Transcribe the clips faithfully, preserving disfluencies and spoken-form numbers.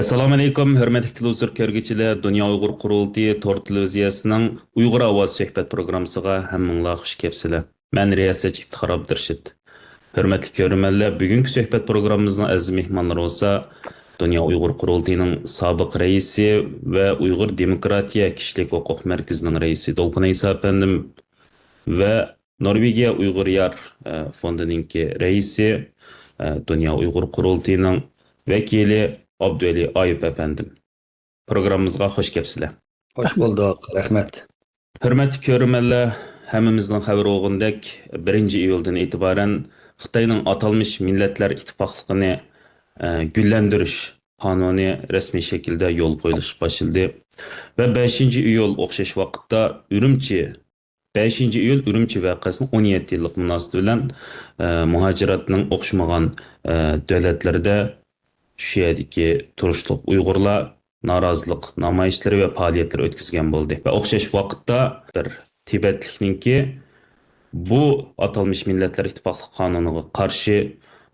ئەسسالامۇئەلەيكۇم، ھۆرمەتلىك تېلېۋىزور كۆرگۈچىلەر، دۇنيا ئۇيغۇر قۇرۇلتىيى تور تېلېۋىزىيەسىنىڭ ئۇيغۇر ئاۋازى سۆھبەت پروگراممىسىغا ھەممىڭلار خۇش كەپسىلەر. مەن رىياسەتچى ئىپتىخار ئابدۇرېشىت. ھۆرمەتلىك كۆرۈرمەنلەر، بۈگۈنكى سۆھبەت پروگراممىمىزنىڭ ئەزىز مېھمانلىرى بولسا، دۇنيا ئۇيغۇر قۇرۇلتىيىنىڭ سابىق رەئىسى ۋە ئۇيغۇر دېموكراتىيە كىشىلىك ھوقۇق مەركىزىنىڭ رەئىسى دولقۇن ئەيسا ئەپەندىم ۋە نورۋېگىيە ئۇيغۇر يار، ئە، فوندىنىڭكى رەئىسى، ئە، دۇنيا ئۇيغۇر قۇرۇلتىيىنىڭ ۋەكىلى ئابدۇۋەلى ئايۇپ ئەپەندىم. پروگراممىمىزغا خۇش كەپسىلەر. خۇش بولدۇق، رەھمەت. ھۆرمەتلىك كۆرۈرمەنلەر، ھەممىمىزنىڭ خەۋىرى بولغىنىدەك، بىرىنچى ئىيۇلدىن ئېتىبارەن خىتاينىڭ ئاتالمىش مىللەتلەر ئىتتىپاقلىقىنى، ئە، گۈللەندۈرۈش قانۇنى رەسمىي شەكىلدە يولغا قويۇلۇشقا باشلىدى ۋە بەشىنچى ئىيۇل ئوخشاش ۋاقىتتا ئۈرۈمچى، بەشىنچى ئىيۇل ئۈرۈمچى ۋەقەسىنىڭ ئون يەتتە يىللىق مۇناسىۋىتى بىلەن، ئە، مۇھاجىراتنىڭ ئوخشىمىغان، ئە، دۆلەتلىرىدە شۇ يەردىكى تۇرۇشلۇق ئۇيغۇرلار نارازىلىق نامايىشلىرى ۋە پائالىيەتلىرى ئۆتكۈزگەن بولدى. ۋە ئوخشاش ۋاقىتتا بىر تىبەتلىكنىڭكى بۇ ئاتالمىش مىللەتلەر ئىتتىپاقلىق قانۇنىغا قارشى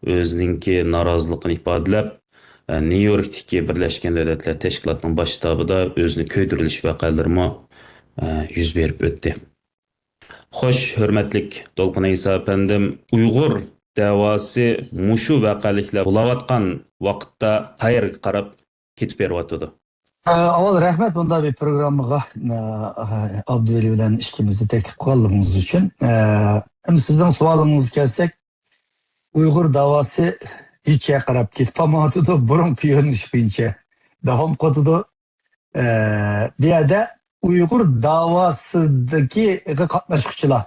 ئۆزىنىڭكى نارازىلىقىنى ئىپادىلەپ، ئە، نيۇ يوركتىكى بىرلەشكەن دۆلەتلەر تەشكىلاتىنىڭ باش شتابىدا ئۆزىنى كۆيدۈرۈلۈش ۋەقەلىرىمۇ، ئە، يۈز بېرىپ ئۆتتى. خوش، ھۆرمەتلىك دولقۇن ئەيسا ئەپەندىم، ئۇيغۇر دەۋاسى مۇشۇ ۋەقەلىكلەر بولاۋاتقان ۋاقىتتا قەيەرگە قاراپ كېتىپ بېرىۋاتىدۇ؟ ئە، ئاۋۋال رەھمەت بۇنداق بىر پروگراممىغا، ئە، ئابدۇۋەلى بىلەن ئىككىمىزنى تەكلىپ قىلغانلىقىڭىز ئۈچۈن. ئە، ئەمدى سىزنىڭ سوئالىڭىزغا كەلسەك، ئۇيغۇر داۋاسى ھېچ يەرگە قاراپ كېتىپ قالمايۋاتىدۇ، بۇرۇنقى يۆنىلىش بويىچە داۋام قىلىۋاتىدۇ. ئە، بۇ يەردە ئۇيغۇر داۋاسىدىكى قاتناشقۇچىلار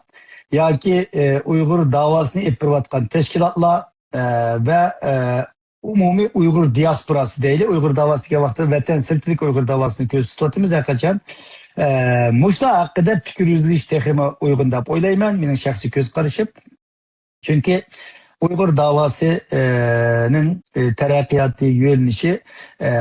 ياكى، ئە، ئۇيغۇر داۋاسىنى ئېلىپ بېرىۋاتقان تەشكىلاتلار، ئە، ۋە، ئە، ئومۇمىي ئۇيغۇر دىياسپوراسى دەيلى، ئۇيغۇر داۋاسى دېگەن ۋاقىتتا ۋەتەن سىرتىدىكى ئۇيغۇر داۋاسىنى كۆرسىتىۋاتىمىز ھەر قاچان. ئە، مۇشۇلار ھەققىدە پىكىر يۈرگۈزۈش تېخىمۇ ئۇيغۇن دەپ ئويلايمەن، مېنىڭ شەخسىي كۆز قارىشىم. چۈنكى ئۇيغۇر داۋاسى، ئە، نىڭ، ئە، تەرەققىياتى يۆنىلىشى، ئە،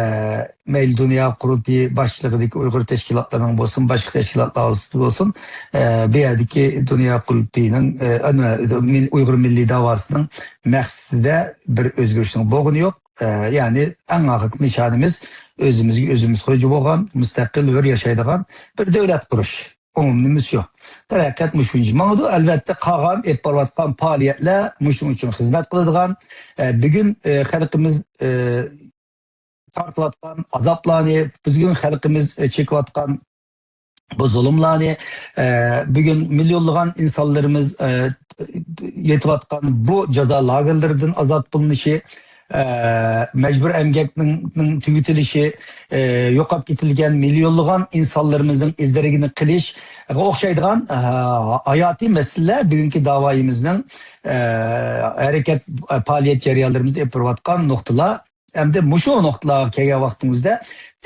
مەيلى دۇنيا قۇرۇلتىيى باشچىلىقىدىكى ئۇيغۇر تەشكىلاتلىرىنىڭ بولسۇن، باشقا تەشكىلاتلار بولسۇن، ئە، بۇ يەردىكى دۇنيا قۇرۇلتىيىنىڭ، ئە، ئەنە، مىل-، ئۇيغۇر مىللىي داۋاسىنىڭ مەقسىتىدە بىر ئۆزگىرىشنىڭ بولغىنى يوق. ئە، يەنى ئەڭ ئاخىرقى نىشانىمىز ئۆزىمىزگە ئۆزىمىز خوجا بولغان، مۇستەقىل، ھۆر ياشايدىغان بىر دۆلەت قۇرۇش. ئومۇمنىمىز شۇ. تەرەققىيات مۇشۇ بويىچە ماڭىدۇ. ئەلۋەتتە، قالغان ئېلىپ بارىۋاتقان پائالىيەتلەر مۇشۇنىڭ ئۈچۈن خىزمەت قىلىدىغان. ئە، بۈگۈن، ئە، خەلقىمىز، ئە، تارتىۋاتقان ئازابلارنى، بۈگۈن خەلقىمىز، ئە، چېكىۋاتقان بۇ زۇلۇملارنى، ئە، بۈگۈن مىليونلىغان ئىنسانلىرىمىز، ئە، يېتىۋاتقان بۇ جازا لاگېرلىرىدىن ئازاد قىلىنىشى، ئە، مەجبۇرىي ئەمگەكنىڭ، نىڭ تۈگىتىلىشى، ئە، يوقاپ كېتىلگەن مىليونلىغان ئىنسانلىرىمىزنىڭ ئىز-دېرىكىنى قىلىشقا ئوخشايدىغان، ئە، ھاياتىي مەسىلىلەر بۈگۈنكى داۋايىمىزنىڭ، ئە، ھەرىكەت، پائالىيەت جەريانلىرىمىزدا ئېلىپ بېرىۋاتقان نۇقتىلار. ئەمدى مۇشۇ نۇقتىلارغا كەلگەن ۋاقتىمىزدا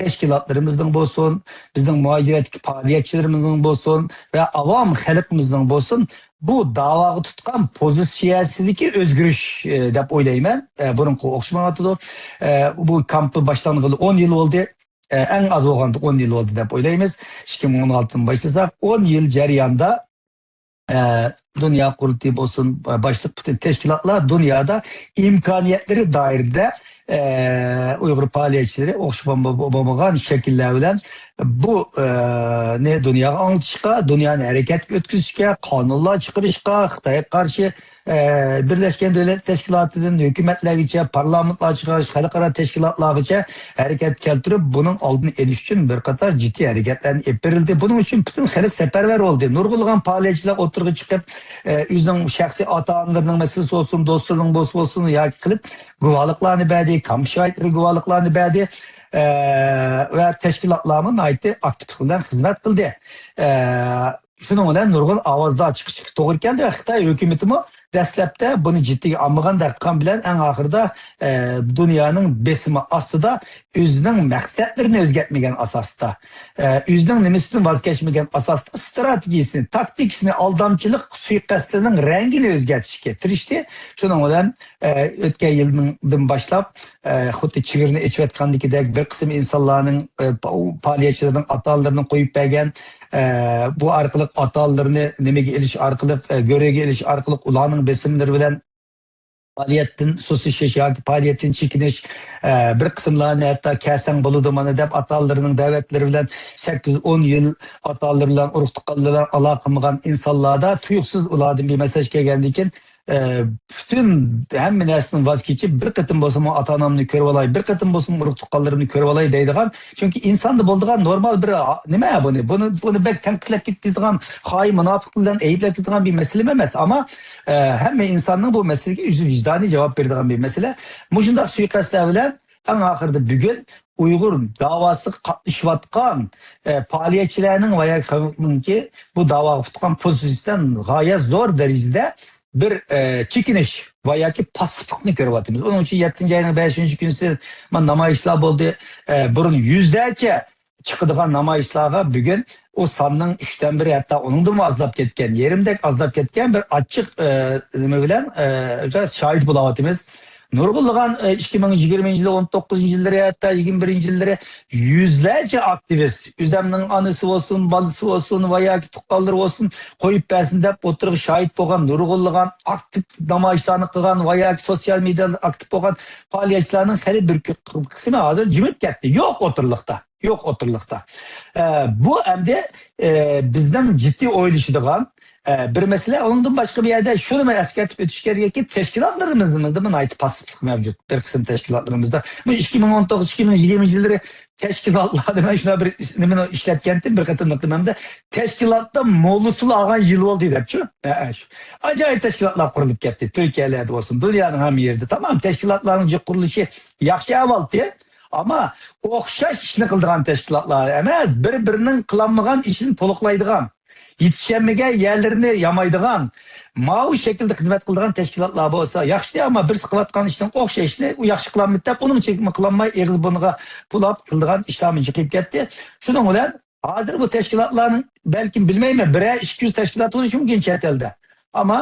تەشكىلاتلىرىمىزنىڭ بولسۇن، بىزنىڭ مۇھاجىرەتتىكى پائالىيەتچىلىرىمىزنىڭ بولسۇن ۋە ئاۋام خەلقىمىزنىڭ بولسۇن، بۇ داۋاغا تۇتقان پوزىتسىيەسىدىكى ئۆزگىرىش، ئە، دەپ ئويلايمەن. ئە، بۇرۇنقىغا ئوخشىمايۋاتىدۇ. ئە، بۇ كامپى باشلانغىلى ئون يىل بولدى. ئە، ئەڭ ئاز بولغاندا ئون يىل بولدى دەپ ئويلايمىز. ئىككى مىڭ ئون ئالتىدىن باشلىساق، ئون يىل جەريانىدا، ئە، دۇنيا قۇرۇلتىيى بولسۇن، باشلىق پۈتۈن تەشكىلاتلار دۇنيادا ئىمكانىيەتلىرى دائىرىدە، ئە، ئۇيغۇر پائالىيەتچىلىرى ئوخشىمىغان شەكىللەر بىلەن بۇ، ئە، نى دۇنياغا ئاڭلىتىشقا، دۇنيانى ھەرىكەتكە ئۆتكۈزۈشكە، قانۇنلار چىقىرىشقا، خىتايغا قارشى، ئە، بىرلەشكەن دۆلەت تەشكىلاتىدىن ھۆكۈمەتلەرگىچە، پارلامېنتلار چىقىرىش، خەلقئارا تەشكىلاتلارغىچە ھەرىكەتكە كەلتۈرۈپ، بۇنىڭ ئالدىنى ئېلىش ئۈچۈن بىر قاتار جىددىي ھەرىكەتلەرنى ئېلىپ بېرىلدى. بۇنىڭ ئۈچۈن پۈتۈن خەلق سەپەرۋەر بولدى. نۇرغۇنلىغان پائالىيەتچىلەر ئوتتۇرىغا چىقىپ، ئە، ئۆزىنىڭ شەخسىي ئاتا-ئانىلىرىنىڭ مەسىلىسى بولسۇن، دوستلىرىنىڭ بولسا بولسۇن، ياكى قىلىپ گۇۋاھلىقلارنى بەردى، كامپ شاھىتلىرى گۇۋاھلىقلارنى بەردى، ئە، ۋە تەشكىلاتلارمۇ ناھايىتى ئاكتىپلىق بىلەن خىزمەت قىلدى. ئە، شۇنىڭ بىلەن نۇرغۇن ئاۋازلار چىقىشقا توغرا كەلدى ۋە خىتاي ھۆكۈمىتىمۇ دەسلەپتە بۇنى جىددىيگە ئالمىغاندەك قىلغان بىلەن، ئەڭ ئاخىرىدا، ئە، دۇنيانىڭ بېسىمى ئاستىدا ئۆزىنىڭ مەقسەتلىرىنى ئۆزگەرتمىگەن ئاساستا، ئە، ئۆزىنىڭ نېمىسىدىن ۋاز كەچمىگەن ئاساستا، ئىستراتېگىيىسىنى، تاكتىكىسىنى، ئالدامچىلىق سۇيىقەستلىرىنىڭ رەڭگىنى ئۆزگەرتىشكە تىرىشتى. شۇنىڭ بىلەن، ئە، ئۆتكەن يىلدىن باشلاپ، ئە، خۇددى چېگرىنى ئېچىۋەتكەندىكىدەك بىر قىسىم ئىنسانلارنىڭ، ئە، پا-، پائالىيەتچىلەرنىڭ ئاتا-ئانىلىرىنى قويۇپ بەرگەن، ئە، بۇ ئارقىلىق ئاتا-ئانىلىرىنى نېمىگە ئېلىش ئارقىلىق، ئە، گۆرۈگە ئېلىش ئارقىلىق ئۇلارنىڭ بېسىملىرى بىلەن پائالىيەتتىن سۇسلىشىش ياكى پائالىيەتتىن چېكىنىش، ئە، بىر قىسىملارنى ھەتتا كەلسەڭ بولىدۇ مانا دەپ، ئاتا-ئانىلىرىنىڭ دەۋەتلىرى بىلەن سەككىز، ئون يىل ئاتا-ئانىلىرى بىلەن، ئۇرۇق-تۇغقانلىرى بىلەن ئالاقە قىلمىغان ئىنسانلاردا تۇيۇقسىز ئۇلاردىن بىر مەساج كەلگەندىن كېيىن، ئە، پۈتۈن ھەممە نەرسىدىن ۋاز كېچىپ، بىر قېتىم بولسىمۇ ئاتا-ئانامنى كۆرۈۋالاي، بىر قېتىم بولسىمۇ ئۇرۇق-تۇغقانلىرىمنى كۆرۈۋالاي دەيدىغان، چۈنكى ئىنساندا بولىدىغان نورمال بىر، ئا، نېمە بۇنى؟ بۇنى، بۇنى بەك تەنقىدلەپ كېتىدىغان، خائىن، مۇناپىق بىلەن ئەيىبلەپ كېتىدىغان بىر مەسىلە ئەمەس. ئەمما، ئە، ھەممە ئىنساننىڭ بۇ مەسىلىگە ئۆزى ۋىجدانىي جاۋاب بېرىدىغان بىر مەسىلە. مۇشۇنداق سۇيىقەستلەر بىلەن ئەڭ ئاخىرىدا بۈگۈن ئۇيغۇر داۋاسىغا قاتنىشىۋاتقان، ئە، پائالىيەتچىلەرنىڭ ۋە ياكى خەلقنىڭكى بۇ داۋاغا تۇتقان پوزىتسىيىسىدىن غايەت زور دەرىجىدە بىر، ئە، چېكىنىش ۋە ياكى پاسسىپلىقنى كۆرۈۋاتىمىز. ئۇنىڭ ئۈچۈن يەتتىنچى ئاينىڭ بەشىنچى كۈنىسى مانا نامايىشلار بولدى. ئە، بۇرۇن يۈزلەرچە چىقىدىغان نامايىشلارغا بۈگۈن ئۇ ساننىڭ ئۈچتىن بىرى، ھەتتا ئۇنىڭدىنمۇ ئازلاپ كەتكەن، يېرىمدەك ئازلاپ كەتكەن بىر ئاچچىق، ئە، نېمە بىلەن، ئە، شاھىت بولاۋاتىمىز. نۇرغۇنلىغان، ئە، ئىككى مىڭ يىگىرمىنچى يىلى، ئون توققۇزىنچى يىللىرى، ھەتتا يىگىرمە بىرىنچى يىللىرى يۈزلەرچە ئاكتىۋىست، ئۆزەمنىڭ ئانىسى بولسۇن، بالىسى بولسۇن ۋە ياكى تۇغقانلىرى بولسۇن، قويۇپ بەرسۇن دەپ ئوتتۇرىغا شاھىت بولغان نۇرغۇنلىغان ئاكتىپ نامايىشلارنى قىلغان ۋە ياكى سوتسىيال مېدىيادا ئاكتىپ بولغان پائالىيەتچىلەرنىڭ خېلى بىر قىسمى ھازىر جىمىپ كەتتى. يوق ئوتتۇرىلىقتا. يوق ئوتتۇرىلىقتا. ئە، بۇ ئەمدى، ئە، بىزنىڭ جىددىي ئويلىشىدىغان، ئە، بىر مەسىلە. ئۇنىڭدىن باشقا بىر يەردە شۇنىمۇ ئەسكەرتىپ ئۆتۈش كېرەككى، تەشكىلاتلىرىمىزدا ناھايىتى پاسسىپلىق مەۋجۇت. بىر قىسىم تەشكىلاتلىرىمىزدا. بۇ ئىككى مىڭ ئون توققۇز، ئىككى مىڭ يىگىرمىنچى يىللىرى تەشكىلاتلاردا مەن شۇنداق بىر نېمىنى ئىشلەتكەنتىم، بىر قېتىملىق نېمەمدە، تەشكىلاتتا موللىسىلا ئالغان يىل بولدى دەپچۇ. ھە، ھە، شۇ. ئاجايىپ تەشكىلاتلار قۇرۇلۇپ كەتتى. تۈركىيەلەردە بولسۇن، دۇنيانىڭ ھەممە يېرىدە. تامام تەشكىلاتلارنىڭ جىق قۇرۇلۇشى ياخشى ئەھۋالتى. ئەمما ئوخشاش ئىشنى قىلىدىغان تەشكىلاتلار ئەمەس، بىر-بىرىنىڭ قىلالمىغان ئىشىنى تولۇقلايدىغان، يېتىشەلمىگەن يەرلىرىنى يامايدىغان، ماۋۇ شەكىلدە خىزمەت قىلىدىغان تەشكىلاتلار بولسا ياخشى، ئەمما بىرسى قىلىۋاتقان ئىشنىڭ ئوخشاش ئىشىنى ئۇ ياخشى قىلالمىدى دەپ، ئۇنىڭ چېكىمۇ قىلالماي، ئېغىز بۇرنىغا پۇلاپ قىلىدىغان ئىشلارمۇ جىقىيىپ كەتتى. شۇنىڭ بىلەن ھازىر بۇ تەشكىلاتلارنىڭ، بەلكىم بىلمەيمەن، بىرەر ئىككى يۈز تەشكىلات بولۇشى مۇمكىن چەت ئەلدە. ئەمما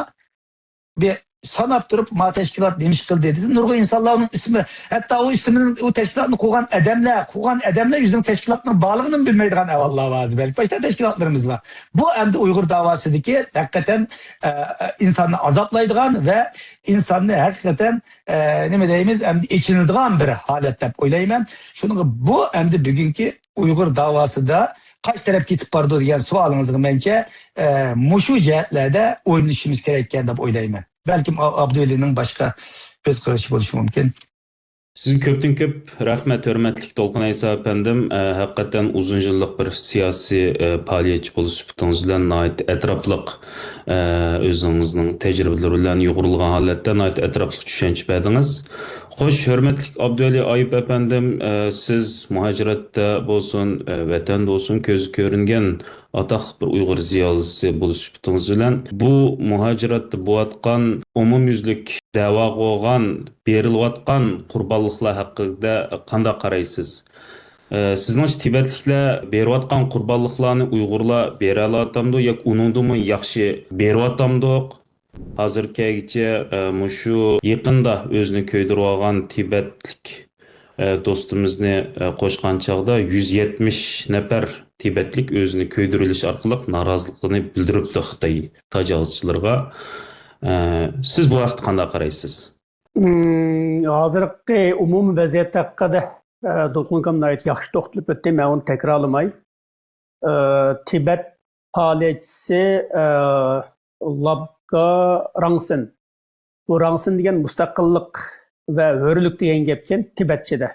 بىر ساناپ تۇرۇپ، ما تەشكىلات نېمە ئىش قىلدى دېسە، نۇرغۇن ئىنسانلارنىڭ ئىسمى، ھەتتا ئۇ ئىسمىنىڭ، ئۇ تەشكىلاتنى قۇرغان ئادەملەر، قۇرغان ئادەملەر يۈزىنىڭ تەشكىلاتنىڭ بارلىقىنى بىلمەيدىغان ئەھۋاللار بار ھازىر. بەلكى باشقا تەشكىلاتلىرىمىز بار. بۇ ئەمدى ئۇيغۇر داۋاسىدىكى ھەقىقەتەن، ئە، ئىنساننى ئازابلايدىغان ۋە ئىنساننى ھەقىقەتەن، ئە، نېمە دەيمىز، ئەمدى ئېچىنىدىغان بىر ھالەت دەپ ئويلايمەن. شۇنىڭغا بۇ ئەمدى بۈگۈنكى ئۇيغۇر داۋاسىدا قايسى تەرەپكە كېتىپ بارىدۇ دېگەن سوئالىڭىزغا مەنچە، ئە، مۇشۇ جەھەتلەردە ئويلىنىشىمىز كېرەك ئىكەن دەپ ئويلايمەن. بەلكىم ئا-، ئابدۇئېلىنىڭ باشقا كۆز قارىشى بولۇشى مۇمكىن. سىزگە كۆپتىن كۆپ رەھمەت، ھۆرمەتلىك دولقۇن ئەيسا ئەپەندىم. ئە، ھەقىقەتەن ئۇزۇن يىللىق بىر سىياسىي، ئە، پائالىيەتچى بولۇش سۈپىتىڭىز بىلەن ناھايىتى ئەتراپلىق، ئە، ئۆزىڭىزنىڭ تەجرىبىلىرى بىلەن يۇغۇرۇلغان ھالەتتە ناھايىتى ئەتراپلىق چۈشەنچە بەردىڭىز. خوش، ھۆرمەتلىك ئابدۇئېلى ئايۇپ ئەپەندىم، ئە، سىز مۇھاجىرەتتە بولسۇن، ئە، ۋەتەندە بولسۇن، كۆزگە كۆرۈنگەن ئاتاقلىق بىر ئۇيغۇر زىيالىيسى بولۇش سۈپىتىڭىز بىلەن، بۇ مۇھاجىرەتتە بولۇۋاتقان ئومۇميۈزلۈك دەۋاغا بولغان بېرىلىۋاتقان قۇربانلىقلار ھەققىدە قانداق قارايسىز؟ ئە، سىزنىڭچە تىبەتلىكلەر بېرىۋاتقان قۇربانلىقلارنى ئۇيغۇرلار بېرەلەتامدۇ ياكى ئۇنىڭدىنمۇ ياخشى بېرىۋاتامدۇق؟ ھازىرغىچە، ئە، مۇشۇ يېقىندا ئۆزىنى كۆيدۈرۈۋالغان تىبەتلىك، ئە، دوستىمىزنى، ئە، قوشقان چاغدا يۈز يەتمىش نەپەر تىبەتلىك ئۆزىنى كۆيدۈرۈۋېلىش ئارقىلىق نارازىلىقىنى بىلدۈرۈپتۇ خىتاي تاجاۋۇزچىلىرىغا. ئە، سىز بۇ ھەقتە قانداق قارايسىز؟ مم، ھازىرقى ئومۇمىي ۋەزىيەت ھەققىدە، ئە، دولقۇن ئاكام ناھايىتى ياخشى توختىلىپ ئۆتتى، مەن ئۇنى تەكرارلىماي. ئە، تىبەت پائالىيەتچىسى، ئە، لابكا رەڭسىن. بۇ رەڭسىن دېگەن مۇستەقىللىق ۋە ھۆرلۈك دېگەن گەپكەن تىبەتچىدە.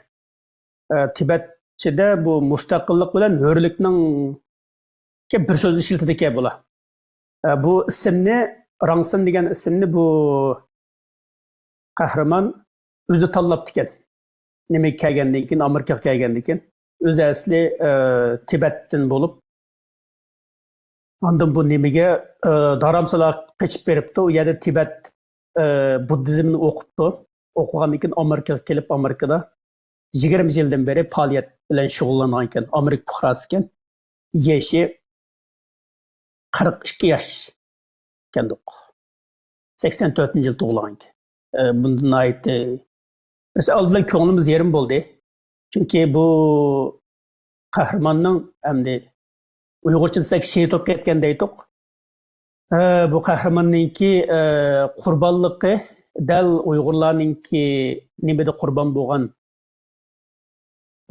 ئە، تىبەتچىدە بۇ مۇستەقىللىق بىلەن ھۆرلۈكنىڭ بىر سۆزنى ئىشلىتىدىكەن بۇلار. ئە، بۇ ئىسىمنى، رەڭسىن دېگەن ئىسىمنى بۇ قەھرىمان ئۆزى تاللاپتىكەن. نېمىگە كەلگەندىن كېيىن، ئامېرىكىغا كەلگەندىن كېيىن. ئۆزى ئەسلى، ئە، تىبەتتىن بولۇپ، ئاندىن بۇ نېمىگە، ئە، دارامسالا قېچىپ بېرىپتۇ. ئۇ يەردە تىبەت، ئە، بۇددىزمنى ئوقۇپتۇ. ئوقۇغاندىن كېيىن ئامېرىكىغا كېلىپ، ئامېرىكىدا يىگىرمە يىلدىن بېرى پائالىيەت بىلەن شۇغۇللانغان ئىكەن. ئامېرىكا پۇقراسى ئىكەن. يېشى قىرىق ئىككى ياش ئىكەندۇق. سەكسەن تۆتىنچى يىل تۇغۇلغان ئىكەن. ئە، بۇندىن ناھايىتى، بىز ئالدى بىلەن كۆڭلىمىز يېرىم بولدى. چۈنكى بۇ قەھرىماننىڭ ئەمدى ئۇيغۇرچە دېسەك شېھىت بولۇپ كەتكەن دەيتۇق. ئە، بۇ قەھرىماننىڭكى، ئە، قۇربانلىقى، دەل ئۇيغۇرلارنىڭكى نېمىدە قۇربان بولغان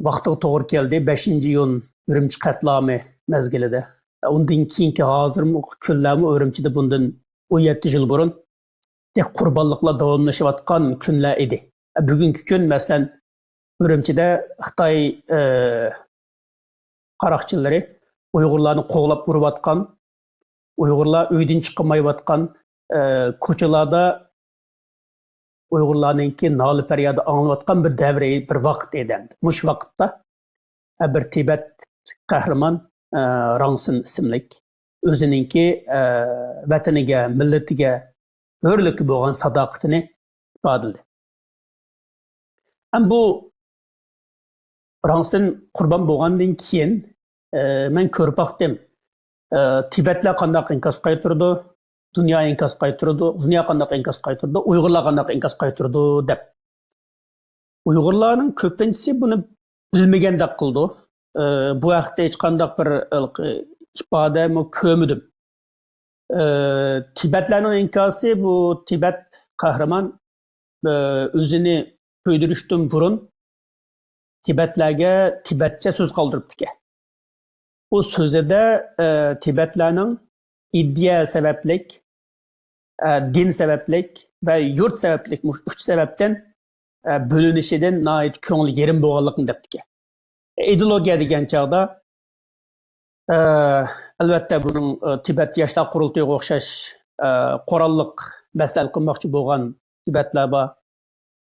ۋاقتىغا توغرا كەلدى، بەشىنچى ئىيۇن ئۈرۈمچى قەتلىئامى مەزگىلىدە. ئۇندىن كېيىنكى ھازىرمۇ كۈنلەرمۇ ئۈرۈمچىدە بۇندىن ئون يەتتە يىل بۇرۇن قۇربانلىقلار داۋاملىشىۋاتقان كۈنلەر ئىدى. بۈگۈنكى كۈن، مەسىلەن، ئۈرۈمچىدە خىتاي، ئى، قاراقچىلىرى ئۇيغۇرلارنى قوغلاپ ئۇرۇۋاتقان، ئۇيغۇرلار ئۆيدىن چىقالمايۋاتقان، ئى، كوچىلاردا ئۇيغۇرلارنىڭكى نالە-پەريادى ئاڭلىنىۋاتقان بىر دەۋر، بىر ۋاقىت ئىدى ئەمدى. مۇشۇ ۋاقىتتا، ئە، بىر تىبەت قەھرىمان، ئە، راڭسىن ئىسىملىك، ئۆزىنىڭكى، ئە، ۋەتىنىگە، مىللىتىگە، ھۆرلۈككە بولغان ساداقىتىنى ئىپادىلىدى. ھەم بۇ راڭسىن قۇربان بولغاندىن كېيىن، ئە، مەن كۆرۈپ باقتىم. ئە، تىبەتلەر قانداق ئىنكاس قايتۇرىدۇ؟ دۇنيا ئىنكاس قايتۇرىدۇ. دۇنيا قانداق ئىنكاس قايتۇرىدۇ؟ ئۇيغۇرلار قانداق ئىنكاس قايتۇرىدۇ؟ دەپ. ئۇيغۇرلارنىڭ كۆپىنچىسى بۇنى بىلمىگەندەك قىلىدۇ. ئە، بۇ ھەقتە ھېچقانداق بىر، ئە، ئىپادىمۇ كۆرمىدىم. ئە، تىبەتلەرنىڭ ئىنكاسى، بۇ تىبەت قەھرىمان، ئە، ئۆزىنى كۆيدۈرۈشتىن بۇرۇن تىبەتلەرگە تىبەتچە سۆز قالدۇرۇپتىكەن. ئۇ سۆزىدە، ئە، تىبەتلەرنىڭ ئىدىيە سەۋەبلىك، ئە، دىن سەۋەبلىك ۋە يۇرت سەۋەبلىك، مۇشۇ ئۈچ سەۋەبتىن، ئە، بۆلۈنۈشىدىن ناھايىتى كۆڭلى يېرىم بولغانلىقىنى دەپتىكەن. ئىدېئولوگىيە دېگەن چاغدا، ئە، ئەلۋەتتە، بۇنىڭ، ئە، تىبەت ياشلار قۇرۇلتىيىغا ئوخشاش، ئە، قوراللىق مەسىلە ھەل قىلماقچى بولغان تىبەتلەر بار.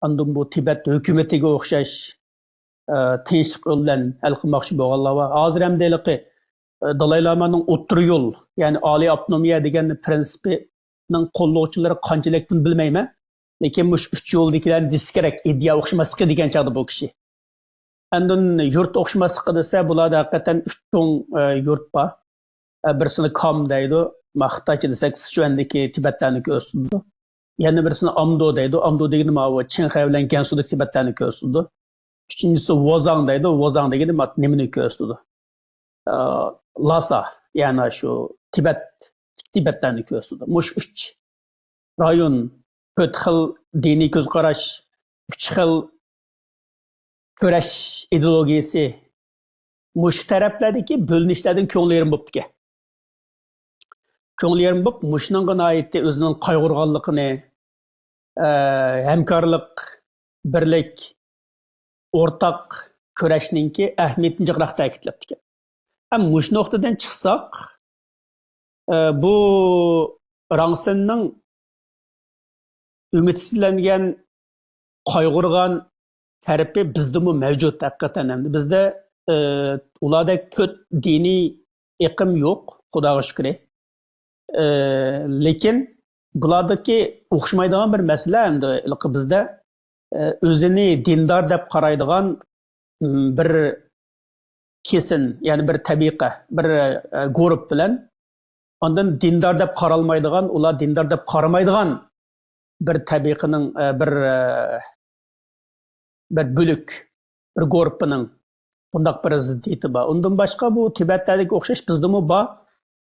ئاندىن بۇ تىبەت ھۆكۈمىتىگە ئوخشاش، ئە، تىنچلىق يولى بىلەن ھەل قىلماقچى بولغانلار بار. ھازىر ھەمدە ھېلىقى، ئە، دالاي لامانىڭ ئوتتۇرا يول، يەنى ئالىي ئاپتونومىيە دېگەن پىرىنسىپىنىڭ قوللىغۇچىلىرى قانچىلىك بۇنى بىلمەيمەن. لېكىن مۇشۇ ئۈچ يولدىكىلەرنى دېسە كېرەك، ئىدىيە ئوخشىماسلىقى دېگەن چاغدا بۇ كىشى. ئاندىن يۇرت ئوخشىماسلىقى دېسە، بۇلاردا ھەقىقەتەن ئۈچ چوڭ، ئە، يۇرت بار. ئە، بىرسىنى كام دەيدۇ، ما خىتايچە دېسەك، سىچۈەندىكى تىبەتلەرنى كۆرسىتىدۇ. يەنە بىرسىنى ئامدۇ دەيدۇ، ئامدۇ دېگىنى ماۋۇ چىڭخەي بىلەن گەنسۇدىكى تىبەتلەرنى كۆرسىتىدۇ. ئۈچىنچىسى ۋوزاڭ دەيدۇ، ۋوزاڭ دېگىنى ما نېمىنى كۆرسىتىدۇ؟ ئە، لاسا، يەنى شۇ تىبەت، تىبەتلەرنى كۆرسىتىدۇ. مۇشۇ ئۈچ رايون، تۆت خىل دىنىي كۆز قاراش، ئۈچ خىل كۈرەش ئىدېئولوگىيىسى، مۇشۇ تەرەپلەردىكى بۆلۈنۈشلەردىن كۆڭلى يېرىم بوپتىكەن. كۆڭلى يېرىم بوپ، مۇشۇنىڭغا ناھايىتى ئۆزىنىڭ قايغۇرغانلىقىنى، ئە، ھەمكارلىق، بىرلىك، ئورتاق كۈرەشنىڭكى ئەھمىيىتىنى جىقراق تەكىتلەپتىكەن. ھەم مۇشۇ نۇقتىدىن چىقساق، ئە، بۇ راڭسىننىڭ ئۈمىدسىزلەنگەن، قايغۇرغان تەرىپى بىزدىمۇ مەۋجۇت ھەقىقەتەن. ئەمدى بىزدە، ئە، ئۇلاردەك تۆت دىنىي ئېقىم يوق، خۇداغا شۈكرى. ئە، لېكىن بۇلاردىكى ئوخشىمايدىغان بىر مەسىلە ئەمدى ھېلىقى بىزدە، ئە، ئۆزىنى دىندار دەپ قارايدىغان، م، بىر كېسىن، يەنى بىر تەبىقە، بىر، ئە، گۇرۇپ بىلەن ئاندىن دىندار دەپ قارالمايدىغان، ئۇلار دىندار دەپ قارىمايدىغان بىر تەبىقىنىڭ، ئە، بىر، ئە، بىر بۆلۈك، بىر گۇرۇپپىنىڭ بۇنداق بىر زىددىيىتى بار. ئۇندىن باشقا بۇ تىبەتلەردىكى ئوخشاش بىزدىمۇ بار.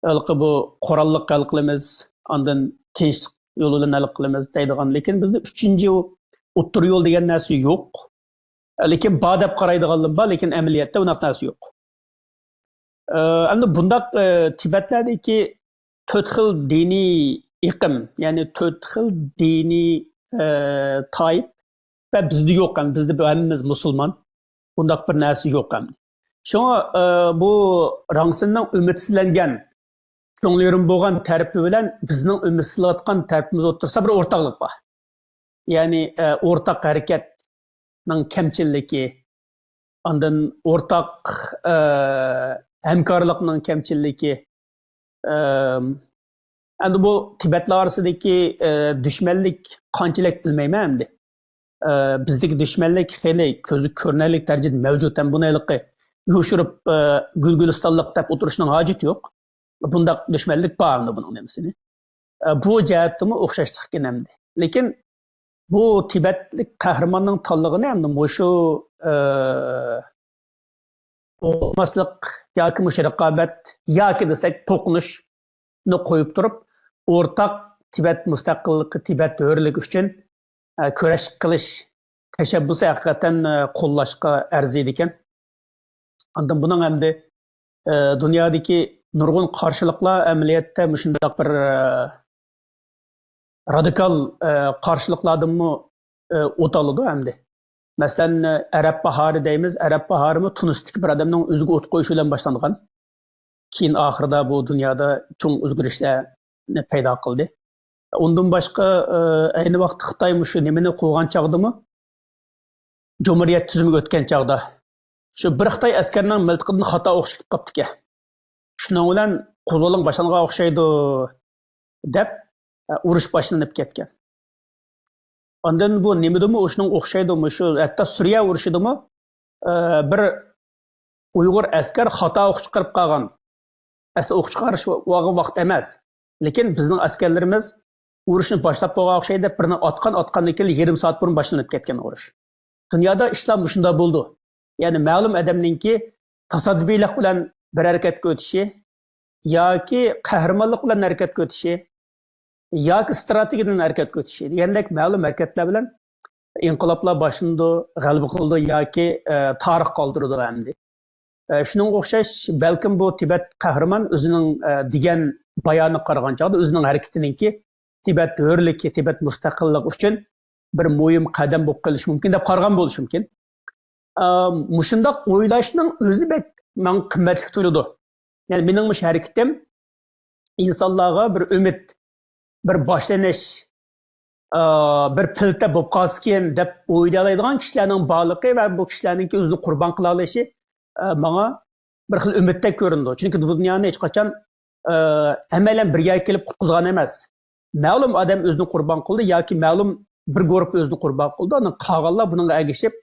ھېلىقى بۇ قوراللىق ھەل قىلىمىز، ئاندىن تىنچلىق يولى بىلەن ھەل قىلىمىز دەيدىغان. لېكىن بىزدە ئۈچىنچى ئوتتۇرا يول دېگەن نەرسە يوق. لېكىن بار دەپ قارايدىغانلىرىمۇ بار، لېكىن ئەمەلىيەتتە ئۇنداق نەرسە يوق. ئە، ئەمدى بۇنداق، ئە، تىبەتلەردىكى تۆت خىل دىنىي ئېقىم، يەنى تۆت خىل دىنىي، ئە، تايپ ۋە بىزدە يوق، ئەمدى بىزدە ھەممىمىز مۇسۇلمان. بۇنداق بىر نەرسە يوق ئەمدى. شۇڭا، ئە، بۇ راڭسىننىڭ ئۈمىدسىزلەنگەن، كۆڭلى يېرىم بولغان تەرىپى بىلەن بىزنىڭ ئۈمىدسىزلەنگەن تەرىپىمىز ئوتتۇرىسىدا بىر ئورتاقلىق بار. يەنى، ئە، ئورتاق ھەرىكەتنىڭ كەمچىللىكى، ئاندىن ئورتاق، ئە، ھەمكارلىقنىڭ كەمچىللىكى، ئەم، ئەمدى بۇ تىبەتلەر ئارىسىدىكى، ئە، دۈشمەنلىك قانچىلىك بىلمەيمەن ئەمدى. ئە، بىزدىكى دۈشمەنلىك خېلى كۆزگە كۆرۈنەرلىك دەرىجىدە مەۋجۇت ھەم بۇنى ھېلىقى يوشۇرۇپ، ئە، گۈلگۈلىستانلىق دەپ ئولتۇرۇشنىڭ ھاجىتى يوق. بۇنداق دۈشمەنلىك بار ئەمدى بۇنىڭ نېمىسىنى. ئە، بۇ جەھەتتىمۇ ئوخشاشلىق ئىكەن ئەمدى. لېكىن بۇ تىبەتلىك قەھرىماننىڭ تاللىغىنى ئەمدى مۇشۇ، ئە، ئوقۇماسلىق ياكى مۇشۇ رىقابەت ياكى دېسەك توقۇنۇشنى قويۇپ تۇرۇپ، ئورتاق تىبەت مۇستەقىللىقى، تىبەت ھۆرلۈكى ئۈچۈن ئە، كۈرەش قىلىش تەشەببۇسى ھەقىقەتەن، ئە، قوللاشقا ئەرزىيدىكەن. ئاندىن بۇنىڭ ئەمدى، ئە، دۇنيادىكى نۇرغۇن قارشىلىقلار ئەمەلىيەتتە مۇشۇنداق بىر، ئە، رادىكال، ئە، قارشىلىقلاردىنمۇ، ئە، ئوت ئالىدۇ ئەمدى. مەسىلەن، ئەرەب باھارى دەيمىز، ئەرەب باھارىمۇ تۇنىستىكى بىر ئادەمنىڭ ئۆزىگە ئوت قويۇشى بىلەن باشلانغان. كېيىن ئاخىرىدا بۇ دۇنيادا چوڭ ئۆزگىرىشلەرنى پەيدا قىلدى. ئۇندىن باشقا، ئە، ئەينى ۋاقىتتا خىتاي مۇشۇ نېمىنى قۇرغان چاغدىمۇ، جۇمھۇرىيەت تۈزۈمىگە ئۆتكەن چاغدا، شۇ بىر خىتاي ئەسكەرنىڭ مىلتىقىدىن خاتا ئوق چىقىپ قاپتىكەن. شۇنىڭ بىلەن قوزغىلىڭ باشلانغان ئوخشايدۇ، دەپ، ئە، ئۇرۇش باشلىنىپ كەتكەن. ئاندىن بۇ نېمىدىمۇ شۇنىڭغا ئوخشايدۇ، مۇشۇ ھەتتا سۈرىيە ئۇرۇشىدىمۇ، ئە، بىر ئۇيغۇر ئەسكەر خاتا ئوق چىقىرىپ قالغان. ئەسلى ئوق چىقارغان ۋاقىت ئەمەس. لېكىن بىزنىڭ ئەسكەرلىرىمىز ئۇرۇشنى باشلاپ بولغان ئوخشايدۇ دەپ بىرنى ئاتقان، ئاتقاندىن كېيىن يېرىم سائەت بۇرۇن باشلىنىپ كەتكەن ئۇرۇش. دۇنيادا ئىشلار مۇشۇنداق بولىدۇ. يەنى مەلۇم ئادەمنىڭكى تاسادىپىيلىق بىلەن بىر ھەرىكەتكە ئۆتۈشى ياكى قەھرىمانلىق بىلەن ھەرىكەتكە ئۆتۈشى ياكى ئىستراتېگىيەدىن ھەرىكەتكە ئۆتۈشى دېگەندەك مەلۇم ھەرىكەتلەر بىلەن ئىنقىلابلار باشلىنىدۇ، غەلىبە قىلىدۇ ياكى، ئە، تارىخ قالدۇرىدۇ ئەمدى. ئە، شۇنىڭغا ئوخشاش، بەلكىم بۇ تىبەت قەھرىمان ئۆزىنىڭ، ئە، دېگەن بايانىغا قارىغان چاغدا ئۆزىنىڭ ھەرىكىتىنىڭكى تىبەت ھۆرلۈكى، تىبەت مۇستەقىللىقى ئۈچۈن بىر مۇھىم قەدەم بولۇپ قېلىشى مۇمكىن دەپ قارىغان بولۇشى مۇمكىن. ئە، مۇشۇنداق ئويلاشنىڭ ئۆزى بەك ماڭا قىممەتلىك تۇيۇلىدۇ. يەنى مېنىڭ مۇشۇ ھەرىكىتىم ئىنسانلارغا بىر ئۈمىد، بىر باشلىنىش، ئا، بىر پىلتە بولۇپ قالسىكىن دەپ ئويلايدىغان كىشىلەرنىڭ بارلىقى ۋە بۇ كىشىلەرنىڭكى ئۆزىنى قۇربان قىلالىشى، ئا، ماڭا بىر خىل ئۈمىدتەك كۆرۈنىدۇ. چۈنكى بۇ دۇنيانى ھېچقاچان، ئا، ھەممەيلەن بىر يەرگە كېلىپ قۇتقۇزغان ئەمەس. مەلۇم ئادەم ئۆزىنى قۇربان قىلدى ياكى مەلۇم بىر گۇرۇپپا ئۆزىنى قۇربان قىلدى، ئاندىن قالغانلار بۇنىڭغا ئەگىشىپ،